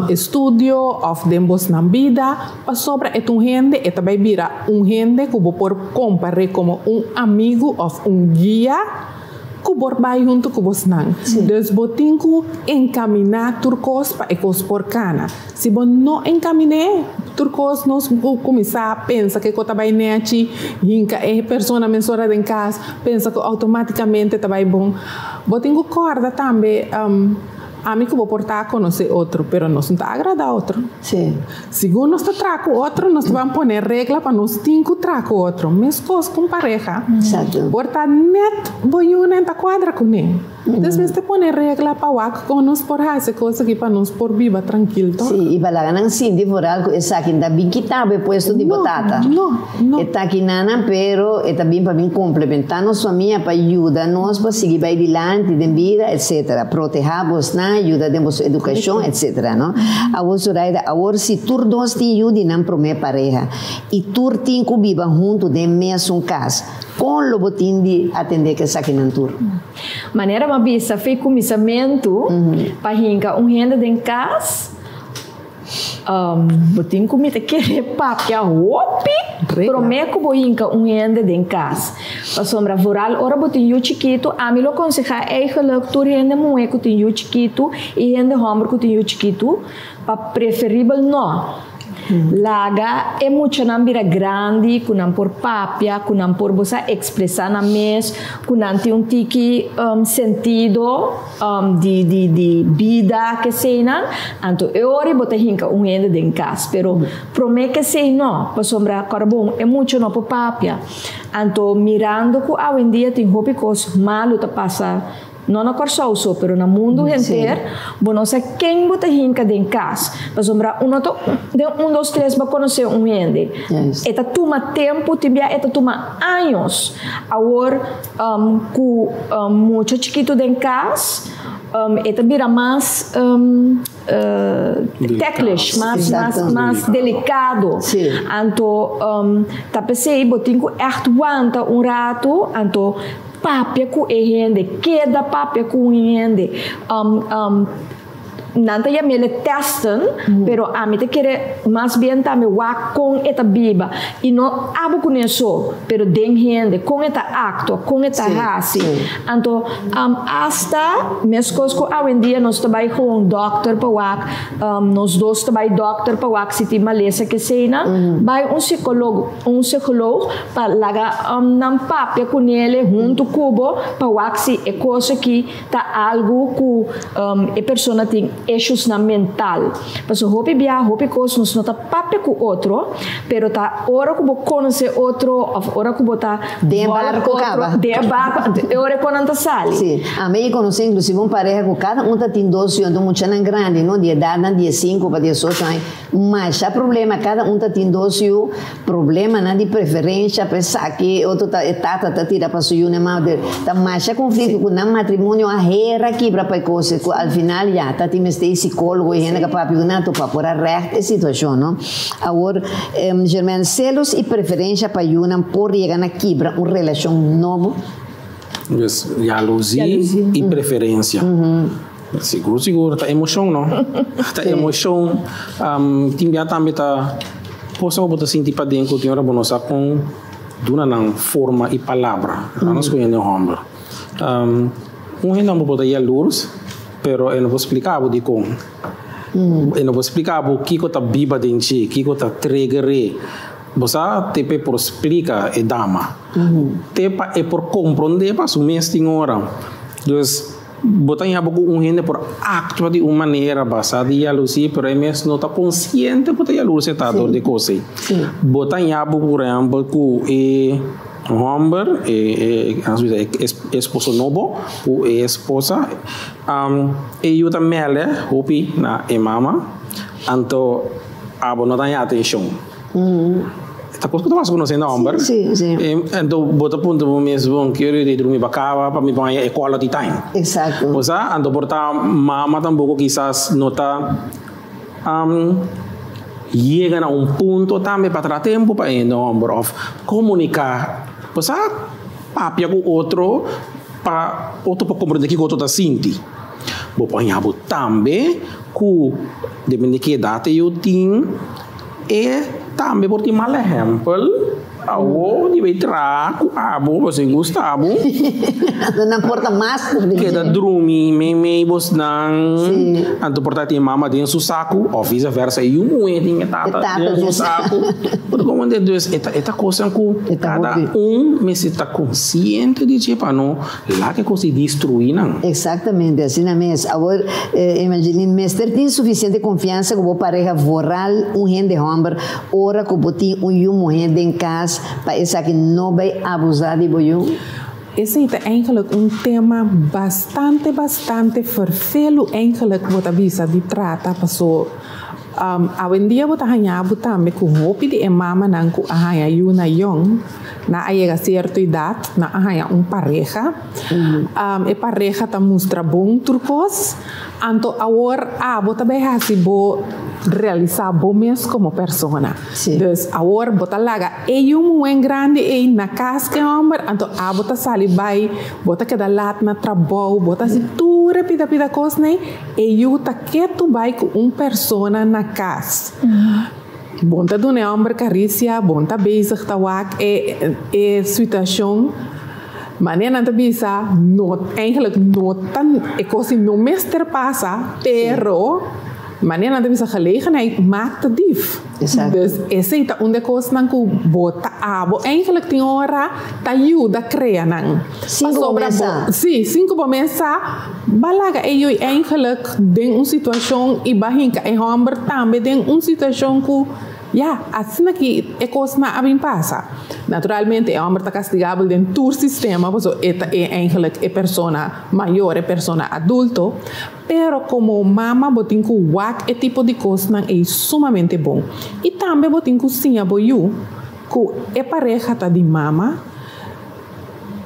estudio of den bosnan bida, pasobra e ta un hende, e ta bai bira un hende ku bo por kompar'é komo un amigu of un guia ku por bai huntu ku bosnan. Dus bo tin ku enkaminá tur kos pa e kos por kana. Si bo no enkaminé tur kos, nos por kuminsá pensa ke ku ta bai nèchi, hinka e persona mesora den kas, pensa ku outomátikamente ta bai bon. Bo tin ku kòrda tambe, ami ku bo por ta konosé otro, pero nos no ta agradá otro. Segun nos ta traha ku otro, nos ta ban pone regla pa nos tin ku traha ku otro. Meskos ku un pareha, por ta nèt bo yunan ta kuadra kuné. Des mester pone regla pa wak kon nos por hasi kos aki pa nos por biba trankil tok. Sí, i pa laga nan sinti vooral ku esaki ta bin kita bo e puesto di bo tata. No, no. E ta aki nan, pero e ta bin pa bin komplementá nos famia, pa yuda nos pa sigui bai dilanti den bida, etcetera. Protehá bosnan, yuda den boso edukashon, etcetera, no? Awor Zoraida, awor si tur dos tin yu di nan promé pareha i tur tin ku biba huntu den mesun kas, kon lo bo tin di atendé ku esakinan tur? Manera m'a bisa fi kuminsamentu pa hinka un hende den kas, bo tin ku mi ta kere papia hopi promé ku bo hinka un hende den kas. Pasobra vooral ora bo tin yu chikitu, ami lo konsehá eigenlijk tur hende muhé ku tin yu chikitu i hende hòmber ku tin yu chikitu pa preferibel nò laga e muchanan bira grandi ku nan por papia, ku nan por bo sa ekspresá nan mes, ku nan tin un tiki sentido di di di bida keseinan, anto e ora bo ta hinka un hende den kas. Pero promé kesei no, pasobra kòrda bon e mucha no por papia. Anto mirando ku awendia tin hopi kos malu ta pasa no na Kòrsou so, pero na mundu henter, bo no sa ken bo ta hinka den kas. Pasobra un no ta den un dos tres bo a konosé un hende. E ta tuma tempu, tin bia e ta tuma años. Awor ku mucha chikitu den kas, e ta bira mas teklish, mas mas mas delikado. Anto ta p'esei bo tin ku ègt wanta un ratu, anto papia ku e hende, keda papia ku un hende. Nan ta yam'el e testen, pero ami ta kere mas bien tambe wak kon e ta biba. I no abo kuné so, pero den hende, kon e ta aktua, kon e ta hasi. Anto asta meskos ku awendia nos ta bai gewoon dòkter pa wak, nos dos ta bai dòkter pa wak si tin malesa keseinan, bai un sikologo, un psicoloog pa laga nan papia kunele huntu ku bo pa wak si e kos aki ta algu ku e persona tin. issues nan mental. Paso hopi bia, hopi kos nos no ta papia ku otro, pero ta ora ku bo konosé otro òf ora ku bo ta Den bòl barko otro, kaba. Den barko, e ora ku nan ta sali. Sí, ami a konosé inklusive un pareha ku kada un ta tin dos yu, anto muchanan grandi, no, di edatnan diesinku pa diesocho aña, masha problema, kada un ta tin dos yu, Problemanan di preferencia pa esaki, e otro ta e tata ta tira pa su yu nan mama ta masha conflicto cu nan matrimonio a hera kibra pa e cos cu al final ya ta tin mester e psicologo y hende ca papia cu nan pa por a recht e situacion no. Awor Germaine celos y preferencia pa yunan por yega na kibra un relacion nobo? Dus jaloezie y preferencia. Sigur sigur ta emocion no. Ta emocion. Tin bia tambe ta cosa ku bo ta sinti paden ku tin ora bo no sa kon duna nan forma i palabra. Nan no skohe hende hòmber. Un hende hòmber por ta yalurs pero e no por splika bo dikon. E no por splika bo kiko ta biba den dje, kiko ta trigger'é. Bo sa te pa e por splika e dama. Te pa e por komprondé pa su mes tin ora. Dus bo ta yaba ku un hende por aktua di un manera basá di yalusí, pero e mes no ta konsiente ku ta yalusí ta dor di kos ei. Bo ta yaba por ehèmpel ku e hòmber, e e esposo nobo ku e esposa, e yu ta mèlè hopi na e mama, anto abo no ta haña atenshon. Ta kos ku ta pasa ku nos hende hòmber. Sí, sí. Anto bo ta puntra bo mes, bon, ki ora di drumi pa kaba pa mi por haña e quality time? Exacto. Bo sa? Anto por ta mama tampoco kisas no ta yega na un punto tambe pa traha tempu pa e hende hòmber òf komuniká. Bo sa? Papia ku otro pa otro por komprende kiko otro ta sinti. Bo por haña bo tambe ku depende ki edat e yu tin. E tambe por tin mal ehempel. Awo di bay traha ku abo pasobra e gusta bo. Nan por ta mas. Keda drumi meimei bosnan. Anto por ta tin e mama den su saku of vice versa e yu muhe tin e tata den su saku. Bo ta komprende? Dus e ta kosnan ku kada un mester ta konsiente di dje pa no Laga e kos di destruí nan. Exactamente, asina mes. Awor, Evangeline, mester tin suficiente confiansa cu bo pareha vooral un hende homber ora cu bo tin un yu muhe den cas pa esaki no bay abusa di bo yu? Esey ta eigenlijk un tema bastante bastante vervelu eigenlijk bo ta bisa di trata paso awendia bo ta haña bo tambe cu hopi di e mamanan cu a haña yu na yong Nan a yega sierto edat, nan a haña un pareha. E pareha ta mustra bon tur kos. Anto awor abo ta bai hasi bo realisá bo mes komo persona. Dus awor bo ta laga e yu muhé grandi ei na kas ku e hòmber, anto abo ta sali bai, bo ta keda lat na trabou, bo ta hasi tur e pida pida kosnan ei, e yu ta ketu bai ku un persona na kas. Bon ta duna e homber carisia, bon ta bezig ta wak e e situacion. Manera nan ta bisa, no, eigenlijk no ta, e cos no mester pasa, pero manera nan ta bisa gelegenheid maakt de dief. Dus esey ta un de cosnan cu bo ta abo eigenlijk tin ora ta yuda crea nan. Sin cu bo Pasobra mes bo, sa. sí, sin cu bo mes sa, ba laga e yui eigenlijk den un situacion y ba hinca e homber tambe den un situacion cu, ya, asina ki e cosnan a bin pasa. Naturalmente e homber ta castigabel den tur sistema pasobra e ta e eigenlijk e persona mayor, e persona adulto, pero como mama bo tin cu wak e tipo di cosnan ey sumamente bon. Y tambe bo tin cu siña bo yu cu e pareha ta di mama,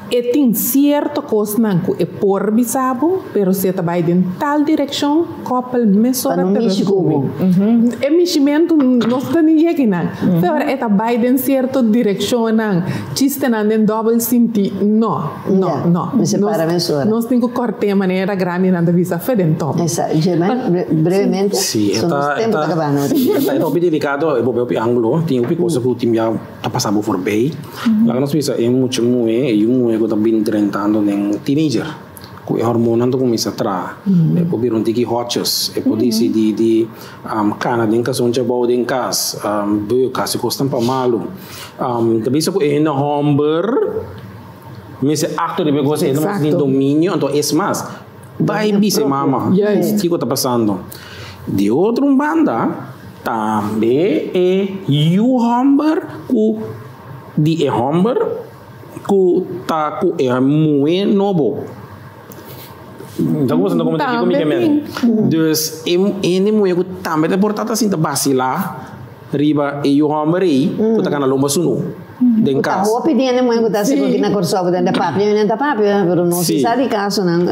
E tin sierto kosnan ku e por bisa bo, pero si e ta bai den tal direkshon, kòpel mesora Pa no te mishi ku bo. resumi. E mishimentu no ta ni yegi nan. Pero e ta bai den sierto direkshonnan, chistenan den dòbel sintí. No, no, Ya, no. mester Nos para mesora. nos tin ku kòrt'é manera grandinan ta bisa fe den tòp. Esa, German, brevemente, Sí, e so nos ta, e tempu ta ta, kabando. e ta hopi delikado, e hopi hopi ángulo, tin hopi cosa ku tin bia ta pasa bo forbei. Laga nos bisa e mucha muhé, e yu muhé ku ta bin drentando den teenager, ku e hormonnan ta kuminsá traha. E por bira un tiki hòtjes, e por disidí di kana den kasonchi abou den kas, buk, hasi kosnan pa malu. Ta bisa ku e hende hòmber mester aktua riba e kos, e hende mester tin dominio, anto es mas. Bai bisa e mama kiko ta pasando. Di otro un banda tambe e yu hòmber ku di e hòmber ku ta ku e muhé nobo. Tambe tin. Dus e hende muhé ku tambe ta por ta ta sinta basilá riba e yu hòmber ei ku ta gana lomba sunu den Ta kas. hopi di hende muhé ku ta hasi koki na Kòrsou ku ta hende papia, mi nan ta papia, pero no si sa di kasonan.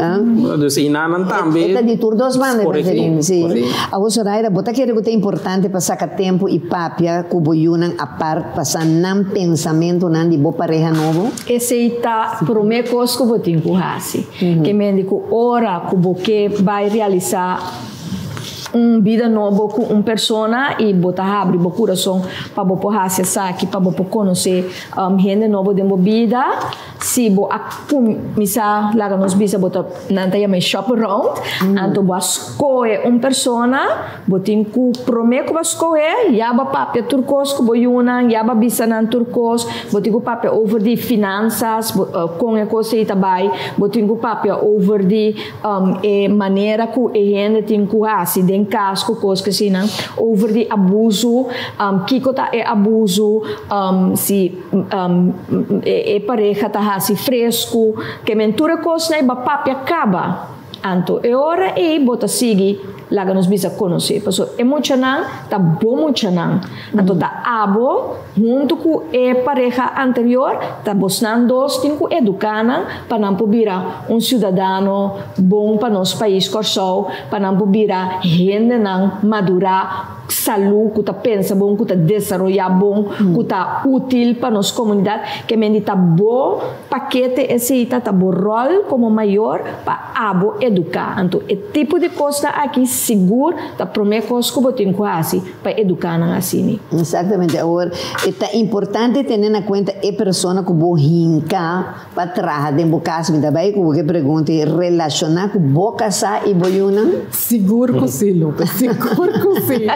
Dus einanan tambe. E ta di tur dos banda, Korekto. Si. Awor Zoraida, bo ta kere ku ta importante pa saka tempu i papia ku bo yunan apart pa sa nan pensamentunan di bo pareha nobo? Esei ta promé kos ku bo tin ku hasi. Ke mende ku ora ku bo ke bai realisá un bida nobo ku un persona i bo ta habri bo kurason pa bo por hasi esaki, pa bo por konosé hende nobo den bo bida, si bo a kuminsá, laga nos bisa bo ta, nan ta yama e shop around, anto bo a skohe un persona, Bo tin ku promé ku bo a skohé, ya bo a papia tur kos ku bo yunan, ya bo a bisa nan tur kos, bo tin ku papia over di finansas, bo kon e kos ei ta bai, bo tin ku papia over di e manera ku e hende tin ku hasi den kas ku kos kesinan, over di abusu, kiko ta e abusu, si e pareha ta hasi fresku, ke men tur e kosnan ei bo a papia kaba. Anto e ora ei bo ta sigui laga nos bisa konosé, pasobra e muchanan ta bo muchanan. Anto ta abo huntu ku e pareha anterior, ta bosnan dos tin ku eduká nan pa nan por bira un siudadano bon pa nos pais Kòrsou, pa nan por bira hendenan madurá salú, ku ta pensa bon, ku ta desaroyá bon, ku ta útil pa nos komunidat, ke men di ta bo pakete esei ta, ta bo ròl komo mayor pa abo eduká. Anto e tipo di kosnan aki sigur ta promé kos ku bo tin ku hasi pa eduká nan asini. Exactamente. Awor, e ta importante tene na kuenta e persona ku bo hinka Pa traha den bo kas mi ta bai ku bo ke pregunta i relashoná ku bo kasá i bo yunan? Sigur ku si, Lupe, sigur ku si.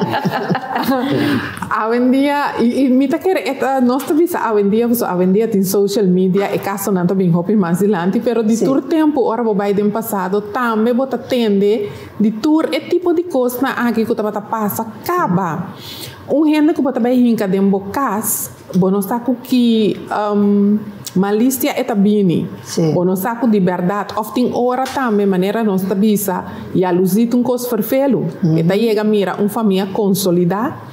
Awendia, i mi ta kere e ta, nos ta bisa awendia pasobra awendia tin social media, e kasonan ta bin hopi mas dilanti, pero di tur tempu ora bo bai den pasado tambe bo ta tende di tur e tipo di kosnan aki ku tabata pasa kaba. Un hende ku bo ta bai hinka den bo kas, Bo no sa ku ki malicia e ta bini. Bo no sa ku di bèrdat. Òf tin ora tambe, manera nos ta bisa, yaluzí ta un kos ferfelu. E ta yega mira un famia konsolidá,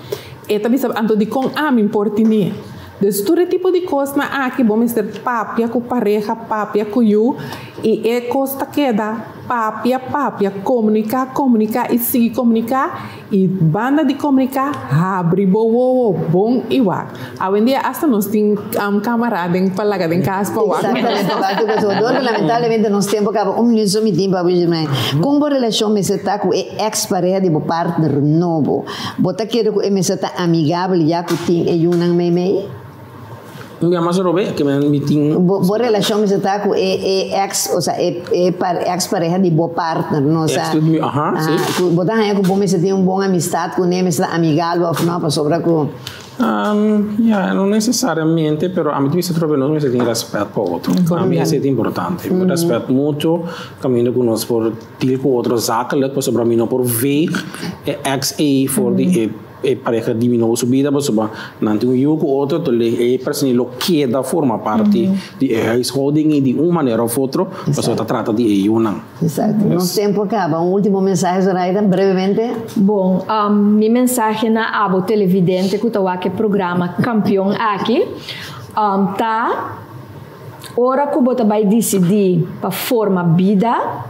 e ta bisa, anto dikon ami por tinié? Dus tur e tipo di kosnan aki bo mester papia ku pareha, papia ku yu, i e kos ta keda papia, papia, komuniká, komuniká i sigui komuniká. I banda di komuniká, habri bo wowo bon i wak. Awendia asta nos tin kamara den pa laga den kas pa wak. Exactamente, wak tur kos. Dor ku lamentablemente nos tempu a kaba un minuut so mi tin pa bo Germain. Kon bo relashon mester ta ku e eks pareha di bo partner nobo? Bo ta kere ku e mester ta amigabel ya ku tin e yunan meimei? Un bia mas arobe ke mi tin. Bo bo relashon mester ta ku e e ex, osea e e par ex pareha di bo partner, no? Osea, Ex di mi, aha, si. Aha, ku bo ta haña ku bo mester tin un bon amistat kuné, mester ta amigalbo òf no, pasobra ku. Ya, no nesesariamente, pero ami ta bisa atrobe nos mester tin rèspèt pa otro. Ami esei ta importante. Rèspèt mutuo, kaminda ku nos por deal ku otro zakelijk, pasobra mi no por veeg e ex ei for di e. E pareha diminó su bida pasobra nan tin un yu ku otro, to e persona lo keda forma parti di e huishouding i di un manera of otro pasobra ta trata di e yunan. Exacto. Nos tempo a caba. Un ultimo mensahe Zoraida, brevemente. Bon, mi mensahe na abo televidente ku ta wak e programa Kampion aki ta, ora ku bo ta bai disidí pa forma bida,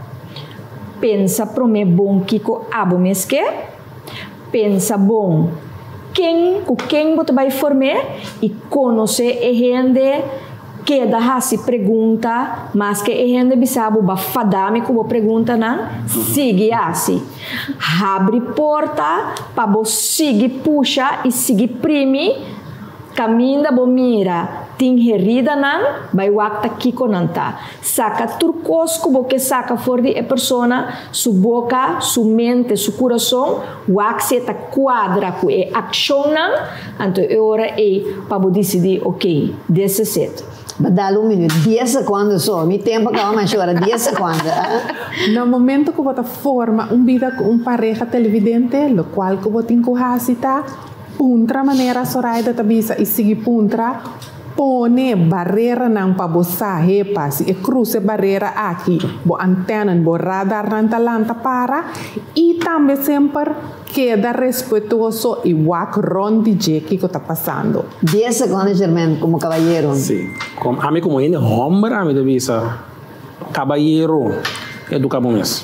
pensa promé bon kiko abo mes ke. Pensa bon ken ku ken bo ta bai form'é i konosé e hende, keda hasi pregunta, maske e hende bisa bo ba fadá mi ku bo preguntanan, sigui hasi. Habri porta pa bo sigui pusha i sigui primi kaminda bo mira tin heridanan, bai wak ta kiko nan ta. Saka tur kos ku bo ke saka for di e persona, su boka, su mente, su kurason, wak si e ta kuadra ku e akshonnan, anto e ora ei pa bo disidí, ok, this is it. Bo dal un minuut, dies seconde so, mi tempo a caba masha ora, dies seconde. Na momento cu bo ta forma un bida cu un pareha televidente, locual cu bo tin cu haci ta puntra manera Soraida ta bisa y sigui puntra, pone bareranan pa bo sa hepa si e cruza e barera aki bo antenan, bo radarnan ta lanta para y tambe semper Keda respetuoso y wak rond di dje kico ta pasando. Dies secondo Germain como cabayero. Si. Como ami como hende homber ami ta bisa cabayero educa bo mes.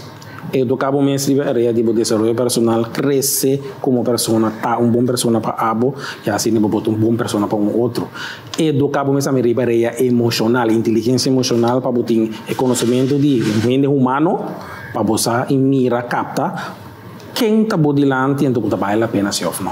Educa bo mes riba area di bo desaroyo personal, crece como persona, ta un bon persona pa abo y asina bo por ta un bon persona pa un otro. Educa bo mes tambe riba area emocional, inteligencia emocional pa bo tin e conocemento di hende humano pa bo sa y mira, capta Ken ta bo dilanti anto ku ta bale la pena si òf no?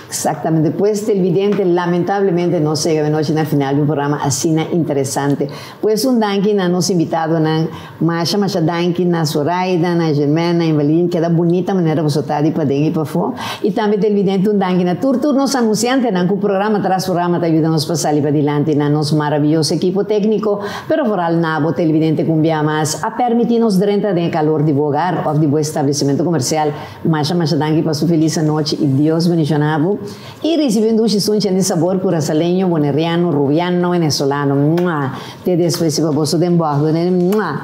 Exactamente. Pues televidente, lamentablemente nos a yega anochi na final di un programa asina interesante. Pues un danki na nos invitadonan. Masha masha danki na Soraida, na Germaine, na Evelyn. Keda bunita manera boso ta di paden y pafó. Y tambe televidente un danki na tur tur nos anunciantenan ku programa tras programa ta yuda nos pa sali padilanti na nos maraviyoso ekipo tecnico. Pero vooral na bo televidente cu un bia mas a permiti nos drenta den e calor di bo hogar of di bo establecimento comercial. Masha masha danki pa su feliz anochi y Dios bendiciona bo y ricibi un dushi sunchi di sabor Curaçaleño, Boneriano, Rubiano, Venezolano. Mua! Te despues si pa boso den boh den mua!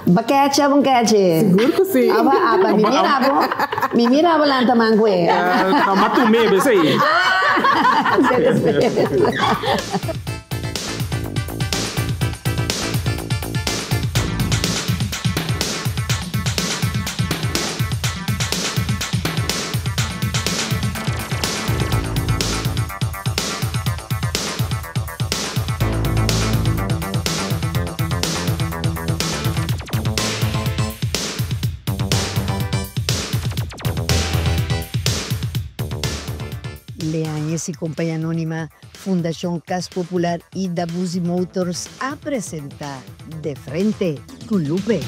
Ba kecha bon keche? Sigur cu si. Aba aba mi mira bo mi mira bo lanta man cu e. Ta matume besey. Te despues. Leañez y Compañía Anónima Fundashon Kas Popular i Dabuzi Motors a presentá De Frente ku Lupe.